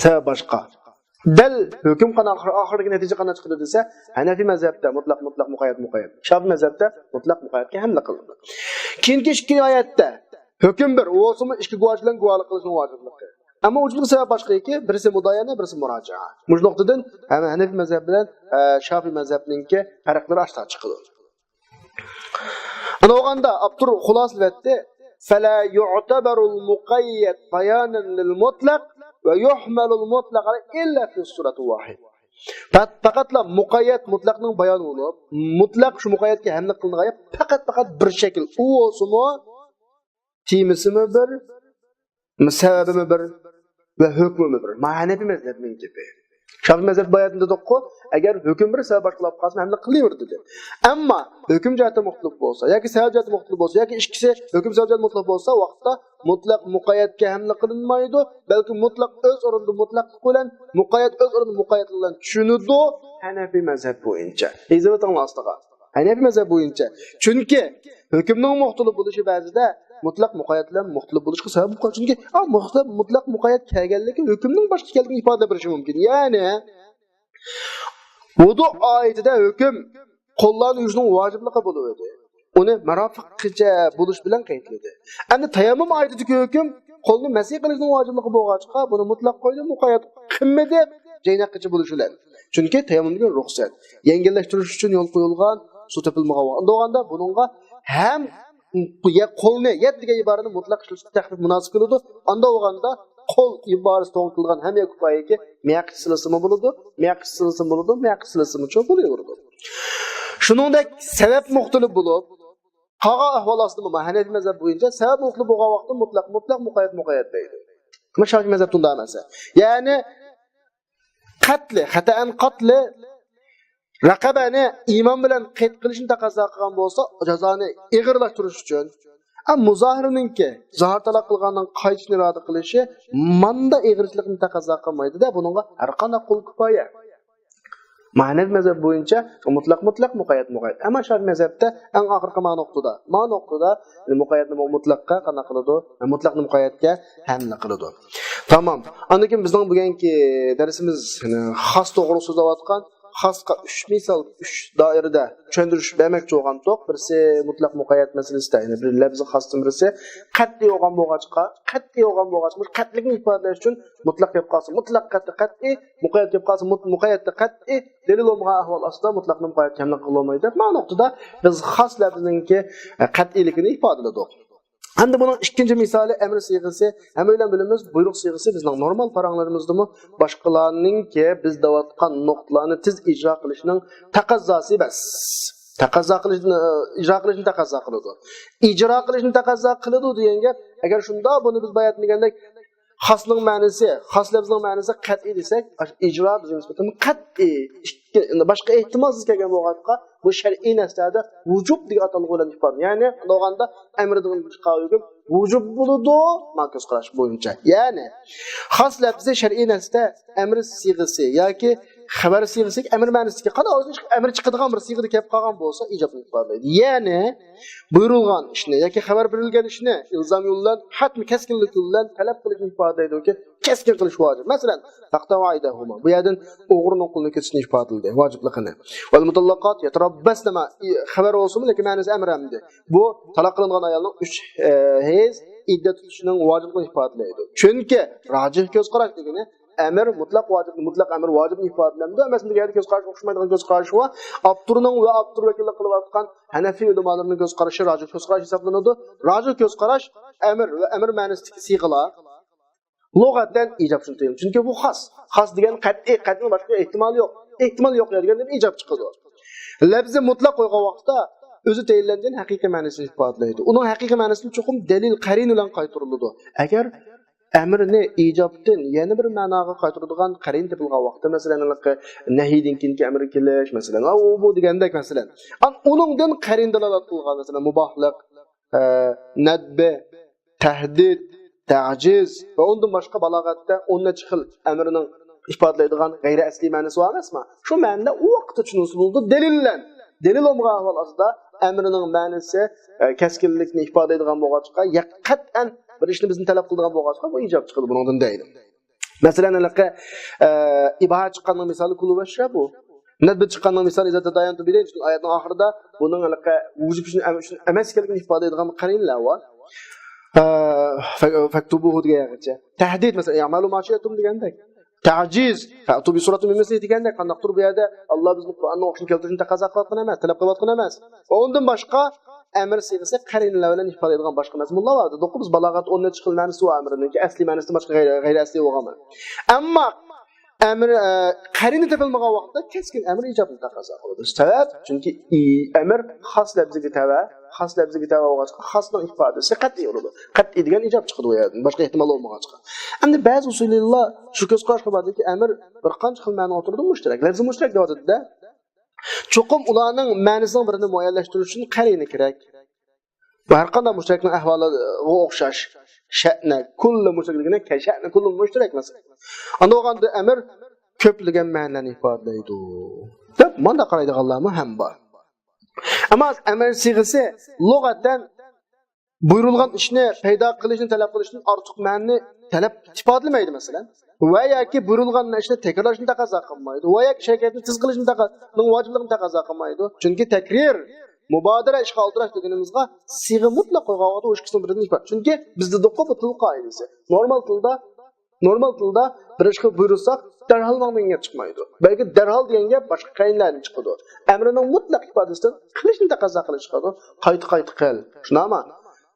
سەۋەب باشقا. دەل ھۆكۈم قانداق، ئاخىر-، ئاخىرىدىكى نەتىجە قانداق چىقىدۇ دېسە، ھەنەفىي مەزھەپتە مۇتلەق مۇتلەق، مۇقەييەت مۇقەييەت. شافىي مەزھەپتە مۇتلەق مۇقەييەتكە ھەملە قىلىنىدۇ. كېيىنكى ئىككى ئايەتتە ھۆكۈم بىر، ئۇ بولسىمۇ ئىككى گۇۋاھچى بىلەن گۇۋاھلىق قىلىشنىڭ ۋاجىپلىقى. ئەمما ۋۇجۇبلۇق سەۋەب باشقا ئىكەن، بىرسى مۇدايەنە، بىرسى مۇراجىئە. مۇشۇ نۇقتىدىن ھەم ھەنەفىي مەزھەپ بىلەن، ئە، شافىي مەزھەپنىڭكى پەرقلىرى ئاشتا چىقىدۇ. ئانا بولغاندا ئاپتور خۇلاسىلەۋەتتى. فلا يعتبر المقيد بيانا للمطلق ويحمل المطلق عليه إلا في صورة واحدة. پەقەت، پەقەتلا مۇقەييەت مۇتلەقنىڭ بايانى بولۇپ، مۇتلەق شۇ مۇقەييەتكە ھەملە قىلىنغان پەقەت، پەقەت بىر شەكىل. ئۇ بولسىمۇ، تېمىسىمۇ بىر، سەۋەبىمۇ بىر ۋە ھۆكمىمۇ بىر. مانا ھەنەپىي مەزھەپنىڭ گېپى. شافىئىي مەزھەپ باياتىن دېدۇققۇ، ئەگەر ھۆكۈم بىر، سەۋەب باشقا بولۇپ قالسا، ھەممە قىلىۋېرىدۇ دەپ. ئەمما ھۆكۈم جەھەتتە مۇختەلىپ بولسا ياكى سەۋەب جەھەتتە مۇختەلىپ بولسا ياكى ئىككىسى ھۆكۈم سەۋەب جەھەتتە مۇختەلىپ بولسا، ۋاقىتتا مۇتلەق مۇقەييەتكە ھەملە قىلىنمايدۇ، بەلكى مۇتلەق ئۆز ئورنىدا مۇتلەقلىق بىلەن، مۇقەييەت ئۆز ئورنىدا مۇقەييەتلىك بىلەن چۈشىنىدۇ، ھەنەپىي مەزھەپ بويىچە. ئېزىۋېتىڭلار ئاستىغا. ھەنەپىي مەزھەپ بويىچە. چۈنكى ھۆكۈمنىڭ مۇختەلىپ بولۇشى بەزىدە مۇتلەق مۇقەييەت بىلەن مۇختەلىپ بولۇشقا سەۋەب بولۇپ قالىدۇ. چۈنكى، ئا، مۇختەلىپ، مۇتلەق مۇقەييەت كەلگەنلىكى ھۆكۈمنىڭ باشقا ئىكەنلىكىنى ئىپادىلەپ بېرىشى مۇمكىن. يەنى، ۋۇدۇ ئايىتىدە ھۆكۈم قوللارنى يۇيۇشنىڭ ۋاجىپلىقى بولۇۋىدى. ئۇنى مەرافىققىچە بولۇش بىلەن قەيتلىدى. ئەمدى تەيەممۇم ئايىتىدىكى ھۆكۈم قولنى مەسىھ قىلىشنىڭ ۋاجىپلىقى بولغاچقا، بۇنى مۇتلەق قويدى، مۇقەييەت قىلمىدى، جەينەكقىچە بولۇش بىلەن. چۈنكى تەيەممۇم دېگەن رۇخسەت. يەڭگىللەشتۈرۈش ئۈچۈن يول قويۇلغان، سۇ تېپىلمىغان ۋاقىت. ئۇنداق بولغاندا بۇنىڭغا ھەم يە قولنى، يەد دېگەن ئىبارىنى مۇتلەق ئىشلىتىش تەخفىپ مۇناسىپ كېلىدۇ. ئۇنداق بولغاندا قول ئىبارىسى توغرا كېلىدىغان ھەممە كۇپايىكى مەقىت سىلىسىمۇ بولىدۇ، مەقىت سىلىسىمۇ بولىدۇ، مەقىت سىلىسىمۇچۇ بولۇۋېرىدۇ. شۇنىڭدەك سەۋەب مۇختەلىپ بولۇپ، قالغان ئەھۋال ئاستىمۇ ھەنەفىي مەزھەپ بويىچە سەۋەب مۇختەلىپ بولغان ۋاقىتتا مۇتلەق، مۇتلەق، مۇقەييەت، مۇقەييەت دەيدۇ. ئەمما شافىئىي مەزھەپتە ئۇنداق ئەمەس. يەنى قەتلى، خەتەئەن قەتلى، رەقەبەنى ئىمان بىلەن قەيت قىلىشنى تەقەززا قىلغان بولسا، جازانى ئېغىرلاشتۇرۇش ئۈچۈن. ئەمما مۇزاھىرنىڭكى زاھىر تالاق قىلغاننىڭ قايتىشنى ئىرادە قىلىشى ماندا ئېغىرچىلىقنى تەقەززا قىلمايدۇ-دە، بۇنىڭغا ھەر قانداق قول كۇپايە. مانا ھەنەفىي مەزھەپ بويىچە مۇتلەق، مۇتلەق، مۇقەييەت، مۇقەييەت. ئەمما شافىئىي مەزھەپتە ئەڭ ئاخىرقى مانا نۇقتىدا، مانا نۇقتىدا، يەنى مۇقەييەتنى مۇتلەققا قانداق قىلىدۇ؟ مۇتلەقنى مۇقەييەتكە ھەملە قىلىدۇ. تامام. ئاندىن كېيىن بىزنىڭ بۈگۈنكى دەرسىمىز، يەنى خاس توغرىلىق سۆزلەۋاتقان، خاسقا ئۈچ مىسال، ئۈچ دائىرىدە چۈشەندۈرۈش بەرمەكچى بولغانتۇق. بىرسى مۇتلەق مۇقەييەت مەسىلىسىدە، يەنى بىر لەپزى خاستىن بىرسى قەتئىي بولغان بولغاچقا، قەتئىي بولغان بولغاچقا، مۇشۇ قەتئىيلىكنى ئىپادىلەش ئۈچۈن مۇتلەق كەپ قالسا، مۇتلەق قەتئىي، قەتئىي، مۇقەييەت كەپ قالسا، مۇت-، مۇقەييەتتە قەتئىي، دەلىل بولمىغان ئەھۋال ئاستىدا مۇتلەقنى مۇقەييەت كەملىك قىلالمايدۇ دەپ، مانا نۇقتىدا بىز خاس لەپزىنىڭكى، ئە، قەتئىيلىكىنى ئىپادىلىدۇق. ئەمدى بۇنىڭ ئىككىنچى مىسالى ئەمر سىيغىسى. ھەممە بىلەن بىلىمىز، بۇيرۇق سىيغىسى بىزنىڭ نورمال پاراڭلىرىمىزدىمۇ باشقىلارنىڭكى بىز دەۋاتقان نۇقتىلارنى تېز ئىجرا قىلىشنىڭ تەقەززاسى ئەمەس. تەقەززا قىلىشنى، ئىجرا قىلىشنى تەقەززا قىلىدۇ. ئىجرا قىلىشنى تەقەززا قىلىدۇ دېگەن گەپ، ئەگەر شۇنداق بۇنى بىز بايا دېگەندەك، خاسنىڭ مەنىسى، خاس لەپزىنىڭ مەنىسى قەتئىي دېسەك، ئاشۇ ئىجرا بىزگە نىسبەتەن قەتئىي، ئىككى، باشقا ئېھتىمالسىز كەلگەن بولغاچقا، بۇ شەرئىي نەسلەردە ۋۇجۇب دېگەن ئاتالغۇ بىلەن ئىپادىلىنىدۇ. يەنى، بولغاندا ئەمر دېگەن ھۆكۈم ۋۇجۇب بولىدۇ، مانا كۆز قاراش بويىچە. يەنى، خاس لەپزى شەرئىي نەستە ئەمر سىيغىسى ياكى خەۋەر سىيغىسى، ئەمر مەنىسىدىكى قانداق ئەمر چىقىدىغان بىر سىيغىدە كەپ قالغان بولسا، ئىجابنى ئىپادىلەيدۇ. يەنى، بۇيرۇلغان ئىشنى ياكى خەۋەر بېرىلگەن ئىشنى ئىلزام يولى بىلەن، ھەتمىي كەسكىنلىك يولى بىلەن تەلەپ قىلىشنى ئىپادىلەيدۇكى، كەسكىن قىلىش ۋاجىپ. مەسىلەن، تەقتەئۇ ئەيدىيەھۇمۇ. بۇ يەردىن ئوغرىنىڭ قولىنى كېسىشنى ئىپادىلىدى، ۋاجىپلىقىنى. ۋەل مۇتەللەقات يەتەرەببەسنە مە-، خەۋەر بولسىمۇ، لېكىن مەنىسى ئەمر ئەمدى. بۇ تالاق قىلىنغان ئايالنىڭ ئۈچ، ئە، ھەيز ئىددەت تۇتۇشىنىڭ ۋاجىپلىقىنى ئىپادىلەيدۇ. چۈنكى راجىھ كۆز قاراش دېگىنى ئەمر مۇتلەق ۋاجىپنى، مۇتلەق ئەمر ۋاجىپنى ئىپادىلەمدۇ. ئەمەسمۇ بۇ يەردە كۆز قاراش ئوخشىمايدىغان كۆز قارىشى بار. ئاپتورنىڭ ۋە ئاپتور ۋەكىللىك قىلىۋاتقان ھەنەفىي ئۆلىمالىرىنىڭ كۆز قارىشى راجىھ كۆز قاراش ھېسابلىنىدۇ. راجىھ كۆز قاراش ئەمر ۋە ئەمر مەنىسىدىكى سىيغىلار لۇغەتەن ئىجاب شۇنى تۇيۇلىدۇ. چۈنكى بۇ خاس. خاس دېگەن قەتئىي، قەتئىي باشقا ئېھتىمال يوق. ئېھتىمال يوق دېگەندىن ئىجاب چىقىدۇ. لەپزى مۇتلەق قويغان ۋاقىتتا ئۆزى تەيىنلەنگەن ھەقىقىي مەنىسىنى ئىپادىلەيدۇ. ئۇنىڭ ھەقىقىي مەنىسى چوقۇم دەلىل، قەرىنە بىلەن قايتۇرۇلىدۇ. ئەگەر ئەمرنى ئىجابتىن يەنە بىر مەناغا قايتۇرىدىغان قەرىنە تېپىلغان ۋاقىتتا، مەسىلەن، ھېلىقى نەھىيدىن كېيىنكى ئەمر كېلىش، مەسىلەن، ئا، ئۇ، بۇ دېگەندەك، مەسىلەن. ئان-، ئۇنىڭدىن قەرىنە دالالەت قىلغان، مەسىلەن، مۇباھلىق، ئە، نەدبى، تەھدىت، تەجىز ۋە ئۇندىن باشقا بالاغەتتە ئون نەچچە خىل ئەمرنىڭ ئىپادىلەيدىغان غەيرىي ئەسلىي مەنىسى بار ئەمەسمۇ؟ شۇ مەنىدە ئۇ ۋاقىتتا چۈشىنىلسە بولىدۇ، دەلىل بىلەن. دەلىل بولمىغان ئەھۋال ئاستىدا ئەمرنىڭ مەنىسى، ئە، كەسكىنلىكنى ئىپادىلەيدىغان بولغاچقا، يا قەتئەن بىر ئىشنى بىزدىن تەلەپ قىلىدىغان بولغاچقا، بۇ ئىجاب چىقىدۇ بۇنىڭدىن دەيدۇ. مەسىلەن، ھېلىقى، ئە، ئىباھە چىققاننىڭ مىسالى كۇلۇ ۋەشرەبۇ. نەدبى چىققاننىڭ مىسالى ئىزا تادايەنتۇم بىدەين. چۈنكى ئايەتنىڭ ئاخىرىدا بۇنىڭ ھېلىقى ۋۇجۇب ئۈچۈن ئەم-، ئۈچۈن ئەمەس ئىكەنلىكىنى ئىپادىلەيدىغان قەرىنىلەر بار. ئە، فە-، فەكتۇبۇھۇ دېگەن يەرگىچە. تەھدىت، مەسىلەن، ئەمەلۇ ما شىئتۇم دېگەندەك. تەجىز، فەئتۇ بىسۇرەتىن مىن مىسلىھى دېگەندەك. قانداقتۇر بۇ يەردە ئاللا بىزنىڭ قۇرئاننىڭ ئوخشىشىنى كەلتۈرۈشنى تەقەززا قىلىۋاتقان ئەمەس، تەلەپ قىلىۋاتقان ئەمەس. ئۇندىن باشقا ئەمر سىيغىسى قەرىنىلەر بىلەن ئىپادىلەيدىغان باشقا مەزمۇنلار بار. دېدۇققۇ بىز بالاغەت ئون نەچچە خىل مەنىسى بار ئەمرنىڭكى، ئەسلىي مەنىسىدىن باشقا غەيرىي، غەيرىي ئەسلىي بولغان. ئەمما ئەمر، ئە، قەرىنە تېپىلمىغان ۋاقىتتا كەسكىن ئەمر ئىجابنى تەقەززا قىلىدۇ. سەۋەب، چۈنكى ئى-، ئەمر خاس لەپزىگە تەۋە، خاس لەپزىگە تەۋە بولغاچقا، خاسنىڭ ئىپادىسى قەتئىي بولىدۇ. قەتئىي دېگەن ئىجاب چىقىدۇ بۇ يەردىن، باشقا ئېھتىمال بولمىغاچقا. ئەمدى بەزى ئۇسۇلىيلار شۇ كۆز قاراشقا باردىكى، ئەمىر بىر قانچە خىل مەنىگە ئولتۇرىدۇ، مۇشتەرەك، لەپزى مۇشتەرەك دەۋاتىدۇ-دە. چوقۇم ئۇلارنىڭ مەنىسىنىڭ بىرىنى مۇئەييەنلەشتۈرۈش ئۈچۈن قەرىنە كېرەك. بۇ ھەر قانداق مۇشتەرەكنىڭ ئەھۋالىغا ئوخشاش. شەئنە، كۇللى مۇشتەرەك دېگىنى، شەئنە، كۇللى مۇشتەرەك مەسىلەن. ئاندىن ئەمىر كۆپلىگەن مەنىلەرنى ئىپادىلەيدۇ، دەپ مانداق قارايدىغانلارمۇ ھەم بار. ئەمما ئەمىر سىيغىسى لۇغەتەن بۇيرۇلغان ئىشنى پەيدا قىلىشنى تەلەپ قىلىشتىن ئارتۇق مەنىنى تەلەپ، ئىپادىلىمەيدۇ، مەسىلەن. ۋە ياكى بۇيرۇلغان ئىشنى تەكرارلاشنى تەقەززا قىلمايدۇ. ۋە ياكى ئىش ھەرىكەتنى تېز قىلىشنى تەقە-، نىڭ ۋاجىپلىقىنى تەقەززا قىلمايدۇ. چۈنكى تەكرار، مۇبادىرە، ئىشقا ئالدىراش دېگىنىمىزغا سىيغە مۇتلەق قويغان ۋاقىتتا ئۇ ئىككىسىنىڭ بىرىدىن ئىپادە. چۈنكى بىز دېدۇققۇ، بۇ تىل قائىدىسى. نورمال تىلدا، نورمال تىلدا بىر ئىشقا بۇيرۇساق، دەرھال ماڭ دېگەن گەپ چىقمايدۇ. بەلكى دەرھال دېگەن گەپ باشقا قەرىنىلەردىن چىقىدۇ. ئەمرىنىڭ مۇتلەق ئىپادىسىدىن قىلىشنى تەقەززا قىلىش چىقىدۇ. قايتا قايتا قىل. شۇنداقمۇ؟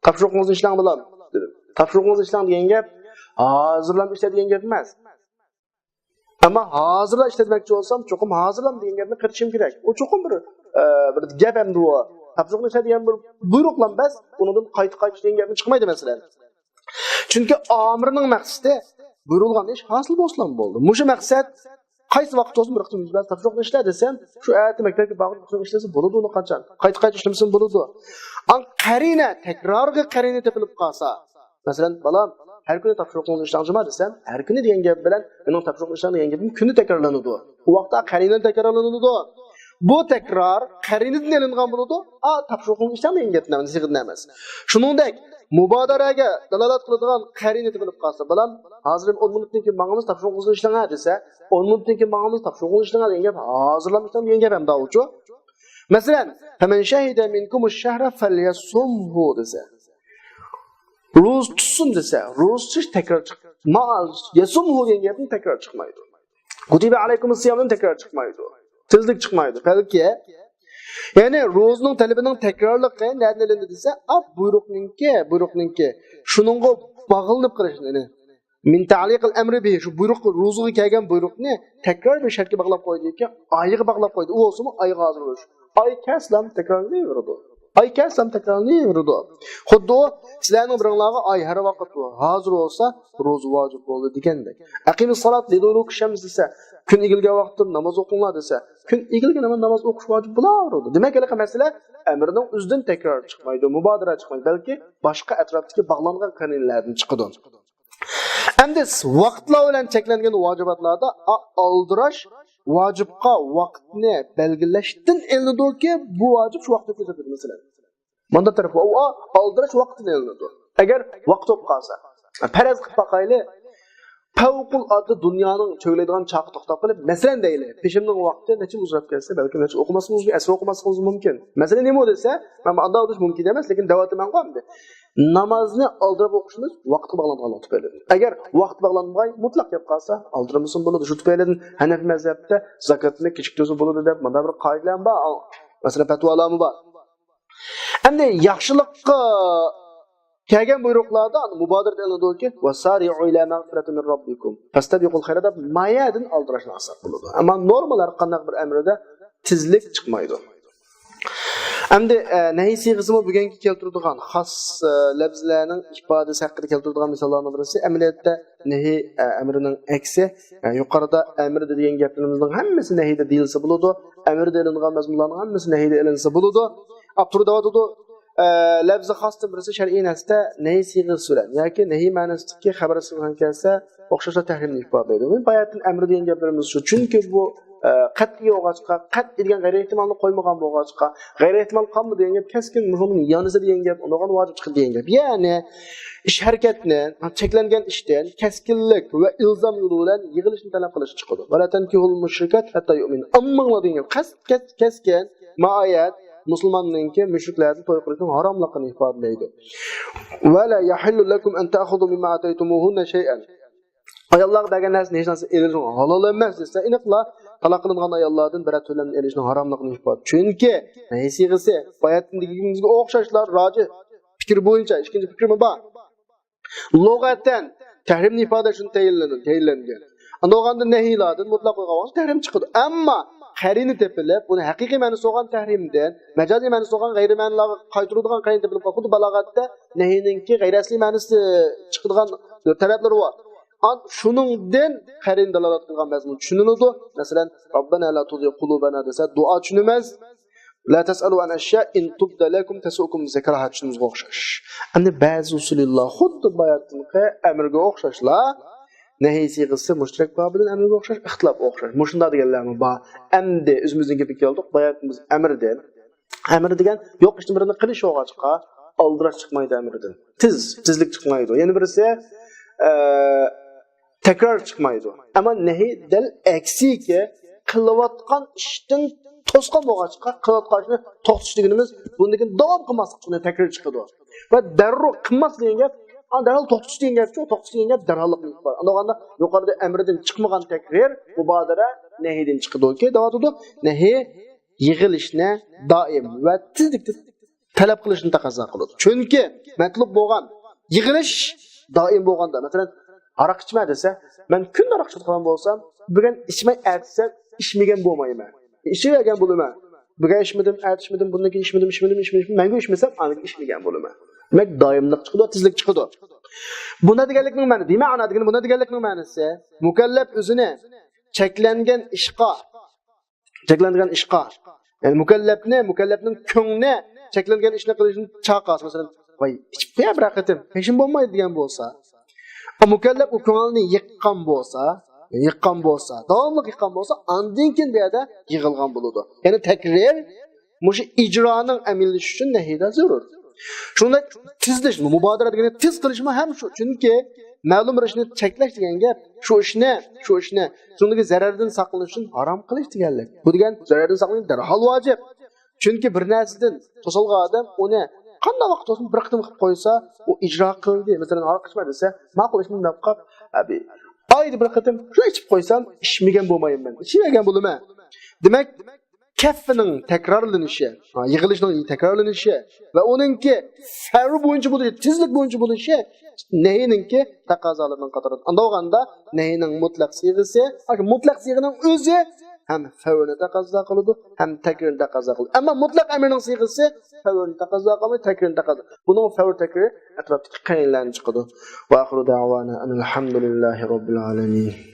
تاپشۇرۇقىڭىزنى ئىشلەڭ بالام، دېدىم. تاپشۇرۇقىڭىزنى ئىشلەڭ دېگەن گەپ ھازىرلا ئىشلە دېگەن گەپ ئەمەس. ئەمما ھازىرلا ئىشلە دېمەكچى بولسام، چوقۇم ھازىرلا دېگەن گەپنى قېتىشىم كېرەك. ئۇ چوقۇم بىر، ئە، بىر گەپ ئەمدى ئۇ. تاپشۇرۇقنى ئىشلە دېگەن بىر بۇيرۇق بىلەن بەس، ئۇنىڭدىن قايتا قايتا دېگەن گەپنى چىقمايدۇ، مەسىلەن. چۈنكى ئامىرنىڭ مەقسىتى بۇيرۇلغان ئىش ھاسىل بولسىلا بولدى. مۇشۇ مەقسەت قايسى ۋاقىت بولسۇن، بىر قىسىم يۈز بەرسە، تاپشۇرۇقنى ئىشلە دېسەم، شۇ ئەتە مەكتەپكە بارغۇچە ئىشلىسە بولىدۇ، ئۇنى قاچان؟ قايتا قايتا ئىشلىمىسىمۇ بولىدۇ. ئاڭ قەرىنە، تەكرارغا قەرىنە تېپىلىپ قالسا، مەسىلەن، بالام، ھەر كۈنى تاپشۇرۇقىڭىزنى ئىشلەڭ جۇما دېسەم، ھەر كۈنى دېگەن گەپ بىلەن مېنىڭ تاپشۇرۇقنى ئىشلەڭ دېگەن گېپىم كۈندە تەكرارلىنىدۇ. ئۇ ۋاقىتتا قەرىنە تەكرارلىنىدۇ. بۇ تەكرار قەرىنىدىن ئېلىنغان بولىدۇ. ئا، تاپشۇرۇقنى ئىشلەڭ دېگەن گەپتىن ئەمەس، سىيغىدىن ئەمەس. شۇنىڭدەك مۇبادىرەگە دالالەت قىلىدىغان قەرىنە تېپىلىپ قالسا، بالام، ھازىر ئون مىنۇتتىن كېيىن ماڭىمىز، تاپشۇرۇقىڭىزنى ئىشلەڭ ھە دېسە، ئون مىنۇتتىن كېيىن ماڭىمىز، تاپشۇرۇقىڭىزنى ئىشلەڭ ھە دېگەن گەپ، ھازىرلا ئىشلەڭ دېگەن گەپ ئەمدى ئۇچۇ. مەسىلەن، فمن شهد منكم الشهر فليصمه دېسە، روزا تۇتسۇن دېسە، روزا تۇتۇش تەكرار چىق-، ما-، يەسۇمھۇ دېگەن گەپتىن تەكرار چىقمايدۇ. كتب عليكم الصيام دىن تەكرار چىقمايدۇ. تېزلىك چىقمايدۇ. بەلكى، يەنى روزىنىڭ تەلىپىنىڭ تەكرارلىقى نەدىن ئېلىندى دېسە، ئا، بۇيرۇقنىڭكى، بۇيرۇقنىڭكى شۇنىڭغا باغلىنىپ قېلىشىدىن، يەنى من تعليق الأمر به، شۇ بۇيرۇق، روزىغا كەلگەن بۇيرۇقنى تەكرار بىر شەرتكە باغلاپ قويدىكى، ئايغا باغلاپ قويدى. ئۇ بولسىمۇ ئايغا ھازىر بولۇش. ئاي كەلسىلا تەكرارلىنىۋېرىدۇ. ئاي كەلسىلا تەكرارلىنىۋېرىدۇ. خۇددى ئۇ سىلەرنىڭ بىرىڭلارغا ئاي ھەر ۋاقىت ھازىر بولسا، روزا ۋاجىپ بولدى دېگەندەك. أقيموا الصلاة لدلوك الشمس دېسە، كۈن ئېگىلگەن ۋاقىتتىن ناماز ئوقۇڭلار دېسە، كۈن ئېگىلگەن ھامان ناماز ئوقۇش ۋاجىپ بولاۋېرىدۇ. دېمەك، ھېلىقى مەسىلە ئەمرىنىڭ ئۆزىدىن تەكرار چىقمايدۇ، مۇبادىرە چىقمايدۇ، بەلكى باشقا ئەتراپتىكى باغلانغان قەرىنىلەردىن چىقىدۇ. ئەمدى ۋاقىتلار بىلەن چەكلەنگەن ۋاجىباتلاردا ئا-، ئالدىراش ۋاجىپقا ۋاقىتنى بەلگىلەشتىن ئېلىنىدۇكى، بۇ ۋاجىپ شۇ ۋاقىتتا كۆرسىتىدۇ، مەسىلەن. مۇنداق تەرىپى، ئۇ ئالدىراش ۋاقىتتىن ئېلىنىدۇ. ئەگەر ۋاقىت بولۇپ قالسا، پەرەز قىلىپ باقايلى، پەۋقۇلئاددە دۇنيانىڭ چۆگىلەيدىغان چاقى توختاپ قېلىپ، مەسىلەن دەيلى، پېشىمنىڭ ۋاقتى نەچچە ئۇزىراپ كەتسە، بەلكىم نەچچە ئوقۇماسلىقىمىز مۇمكىن، ئەسلى ئوقۇماسلىقىمىز مۇمكىن. مەسىلە نېمە دېسە، مەن ئانداق دېيىش مۇمكىن ئەمەس، لېكىن دەۋاتىمەنغۇ ئەمدى. نامازنى ئالدىراپ ئوقۇشىمىز ۋاقىتقا باغلانغانلىققا تۈپەيلىدىن. ئەگەر ۋاقىت باغلانماي مۇتلەق كەپ قالسا، ئالدىرىمىسىمۇ بولىدۇ. شۇ تۈپەيلىدىن ھەنەفىي مەزھەپتە زاكاتنى كېچىكتۈرسە بولىدۇ دەپ مانا بىر قائىدىلەرمۇ بار. مەسىلەن، پەتىۋالارمۇ بار. ئەمدى ياخشىلىققا كەلگەن بۇيرۇقلاردا مۇبادىرە ئېلىنىدۇكى، وسارعوا إلى مغفرة من ربكم فاستبقوا الخيرات دەپ مايەدىن ئالدىراشنى ئالساق بولىدۇ. ئەمما نورمال ھەر قانداق بىر ئەمرىدە تېزلىك چىقمايدۇ. ئەمدى، ئە، نەھىي سىيغىسىمۇ بۈگۈنكى كەلتۈرىدىغان خاس، ئە، لەپزىلەرنىڭ ئىپادىسى ھەققىدە كەلتۈرىدىغان مىساللارنىڭ بىرسى. ئەمەلىيەتتە نەھىي، ئە، ئەمرىنىڭ ئەكسى. ئە، يۇقىرىدا ئەمىر دېگەن گەپلىرىمىزنىڭ ھەممىسى نەھىيدە دېيىلسە بولىدۇ. ئەمىردە ئېلىنغان مەزمۇنلارنىڭ ھەممىسى نەھىيدە ئېلىنسا بولىدۇ. ئاپتور دەۋاتىدۇ، ئە، لەپزى خاستىن بىرسى شەرئىي نەستە نەھىي سىيغىسى بىلەن ياكى نەھىي مەنىسىدىكى خەبەر سىيغىسى بىلەن كەلسە، ئوخشاشلا تەھرىمنى ئىپادىلەيدۇ. بۇ باياتىن ئەمر دېگەن گەپلىرىمىز شۇ. چۈنكى بۇ، ئە، قەتئىي بولغاچقا، قەتئىي دېگەن غەيرىي ئېھتىمالنى قويمىغان بولغاچقا، غەيرىي ئېھتىمال قالمىدى دېگەن گەپ، كەسكىن مۇشۇنىڭ يانىسى دېگەن گەپ، ئۇنىڭغا ۋاجىپ چىقىدۇ دېگەن گەپ. يەنى ئىش ھەرىكەتنى، چەكلەنگەن ئىشتىن كەسكىنلىك ۋە ئىلزام يولى بىلەن يىغىلىشنى تەلەپ قىلىش چىقىدۇ. ولا تنكحوا المشركات حتى يؤمن. ئامماڭلار دېگەن گەپ، قەس-، كەس-، كەسكىن، مائايەت، مۇسۇلماننىڭكى مۈشرىكلەردىن توي قىلىشنىڭ ھاراملىقىنى ئىپادىلەيدۇ. ولا يحل لكم أن تأخذوا مما آتيتموهن شيئا. ئاياللارغا بەرگەن نەرسىنى ھېچ نەرسە ئېلىشىڭ ھالال ئەمەس دېسە، ئېنىقلا تالاق قىلىنغان ئاياللاردىن بىرەر تۆلەمنى ئېلىشنىڭ ھاراملىقىنى ئىپادىلەيدۇ. چۈنكى نەھىي سىيغىسى باياتىن دېگىنىمىزگە ئوخشاشلا راجىھ پىكىر بويىچە ئىككىنچى پىكرىمۇ بار. لۇغەتەن تەھرىمنى ئىپادىلەش ئۈچۈن تەيىنلىنىدۇ، تەيىنلەنگەن. ئاندىن بولغاندا نەھىيلاردىن مۇتلەق قويغان ۋاقىتتا تەھرىم چىقىدۇ. ئەمما قەرىنە تېپىلىپ، ئۇنى ھەقىقىي مەنىسى بولغان تەھرىمدىن، مەجازىي مەنىسى بولغان غەيرىي مەنىلەرگە قايتۇرىدىغان قەرىنە تېپىلىپ، خۇددى بالاغەتتە نەھىنىڭكى غەيرىي ئەسلىي مەنىسى چىقىدىغان تەرەپلىرى بار. ئان-، شۇنىڭدىن قەرىنە دالالەت قىلغان مەزمۇن چۈشىنىلىدۇ. مەسىلەن، ربنا لا تزغ قلوبنا دېسە، دۇئا چۈشىنىمىز. لا تسألوا عن أشياء إن تبد لكم تسؤكم، زىكرىغا چۈشىنىمىزگە ئوخشاش. ئەمدى بەزى ئۇسۇلىللار خۇددى باياتىنقى ئەمرگە ئوخشاشلا، نەھىي سىيغىسى مۇشتەرەك بابىدىن ئەمرگە ئوخشاش، ئىختىلاپقا ئوخشاش. مۇشۇنداق دېگەنلەرمۇ بار. ئەمدى ئۆزىمىزنىڭ گېپىگە كەلدۇق. باياتىن بىز ئەمردىن، ئەمر دېگەن يوق ئىشنى بىرنى قىلىش بولغاچقا، ئالدىراش چىقمايدۇ ئەمردىن. تېز، تېزلىك چىقمايدۇ. يەنە بىرسى، ئە، تەكرار چىقمايدۇ. ئەمما نەھىي دەل ئەكسىكى، قىلىۋاتقان ئىشتىن توسقان بولغاچقا، قىلىۋاتقان ئىشنى توختىتىش دېگىنىمىز بۇندىن كېيىن داۋام قىلماسلىق، شۇنى تەكرار چىقىدۇ. ۋە دەررۇ قىلماسلىق دېگەن گەپ، ئا، دەرھال توختىتىش دېگەن گەپچۇ، توختىتىش دېگەن گەپ دەرھاللىق بولۇپ قالىدۇ. ئاندىن يۇقىرىدا ئەمردىن چىقمىغان تەكرار، مۇبادىرە نەھىيدىن چىقىدۇكى، دەۋاتىدۇ. نەھىي يىغىلىشنى دائىم ۋە تېزلىكتە تەلەپ قىلىشنى تەقەززا قىلىدۇ. چۈنكى مەتلۇب بولغان يىغىلىش دائىم بولغاندا، مەسىلەن، ھاراق ئىچمە دېسە، مەن كۈندە ھاراق ئىچىدىغان بولسام، بۈگۈن ئىچمەي ئەتىسە ئىچمىگەن بولمايمەن. ئىچىۋەرگەن بولىمەن. بۈگۈن ئىچمىدىم، ئەتە ئىچمىدىم، بۇندىن كېيىن ئىچمىدىم، ئىچمىدىم، ئىچمىدىم، ئىچمىدىم. مەڭگۈ ئىچمىسەم، ئاندىن كېيىن ئىچمىگەن بولىمەن. دېمەك، دائىملىق چىقىدۇ، تېزلىك چىقىدۇ. بۇنى دېگەنلىكنىڭ مەنىسى، دېمەك، ئانا دېگەن بۇنى دېگەنلىكنىڭ مەنىسى، مۇكەللەپ ئۆزىنى چەكلەنگەن ئىشقا چەكلەنگەن ئىشقا، يەنى مۇكەللەپنى، مۇكەللەپنىڭ كۆڭلىنى چەكلەنگەن ئىشنى قىلىشنى چاقىرسا، مەسىلەن، ۋاي، ئىچىپ قويە بىر قېتىم، پېشىم بولمايدۇ دېگەن بولسا، ئا، مۇكەللەپ ئۇ كۆڭۈلنى يىققان بولسا، يىققان بولسا، داۋاملىق يىققان بولسا، ئاندىن كېيىن بۇ يەردە يىغىلغان بولىدۇ. يەنى تەكرار مۇشۇ ئىجرانىڭ ئەمەلىيلىشىشى ئۈچۈن نەھىيدە زۆرۈر. شۇنداق تېزلىشمۇ، مۇبادىرە دېگەننى تېز قىلىشمۇ ھەم شۇ. چۈنكى مەلۇم بىر ئىشنى چەكلەش دېگەن گەپ شۇ ئىشنى، شۇ ئىشنى، شۇنىڭدىكى زەرەردىن ساقلىنىش ئۈچۈن ھارام قىلىش دېگەنلىك. بۇ دېگەن زەرەردىن ساقلىنىش دەرھال ۋاجىپ. چۈنكى بىر نەرسىدىن توسالغان ئادەم ئۇنى قانداق ۋاقىت بولسۇن بىر قېتىم قىلىپ قويسا، ئۇ ئىجرا قىلدى. مەسىلەن، ھاراق ئىچمە دېسە، ماقۇل ئىچمەيمەن دەپ قاپ، ئەبى، ئايدا بىر قېتىم شۇ ئىچىپ قويسام، ئىچمىگەن بولمايمەن، ئىچىۋەرگەن بولىمەن. دېمەك، كەففىنىڭ تەكرارلىنىشى، ھا، يىغىلىشنىڭ تەكرارلىنىشى ۋە ئۇنىڭكى فەۋر بويىچە بولۇشى، تېزلىك بويىچە بولۇشى نەھىنىڭكى تەقەززالىرىنىڭ قاتارىدا. ئانداق بولغاندا نەھىنىڭ مۇتلەق سىيغىسى، ياكى مۇتلەق سىيغىنىڭ ئۆزى ھەم فەۋرنى تەقەززا قىلىدۇ، ھەم تەكرىرنى تەقەززا قىلىدۇ. ئەمما مۇتلەق ئەمرنىڭ سىيغىسى فەۋرنى تەقەززا قىلماي، تەكرىرنى تەقەززا. بۇنىڭ فەۋر تەكرىرى ئەتراپتىكى قەرىنىلەردىن چىقىدۇ. ۋە ئاخىرۇ دەۋانا ئەنىل ھەمدۇلىللاھى رەببىل ئالەمىن.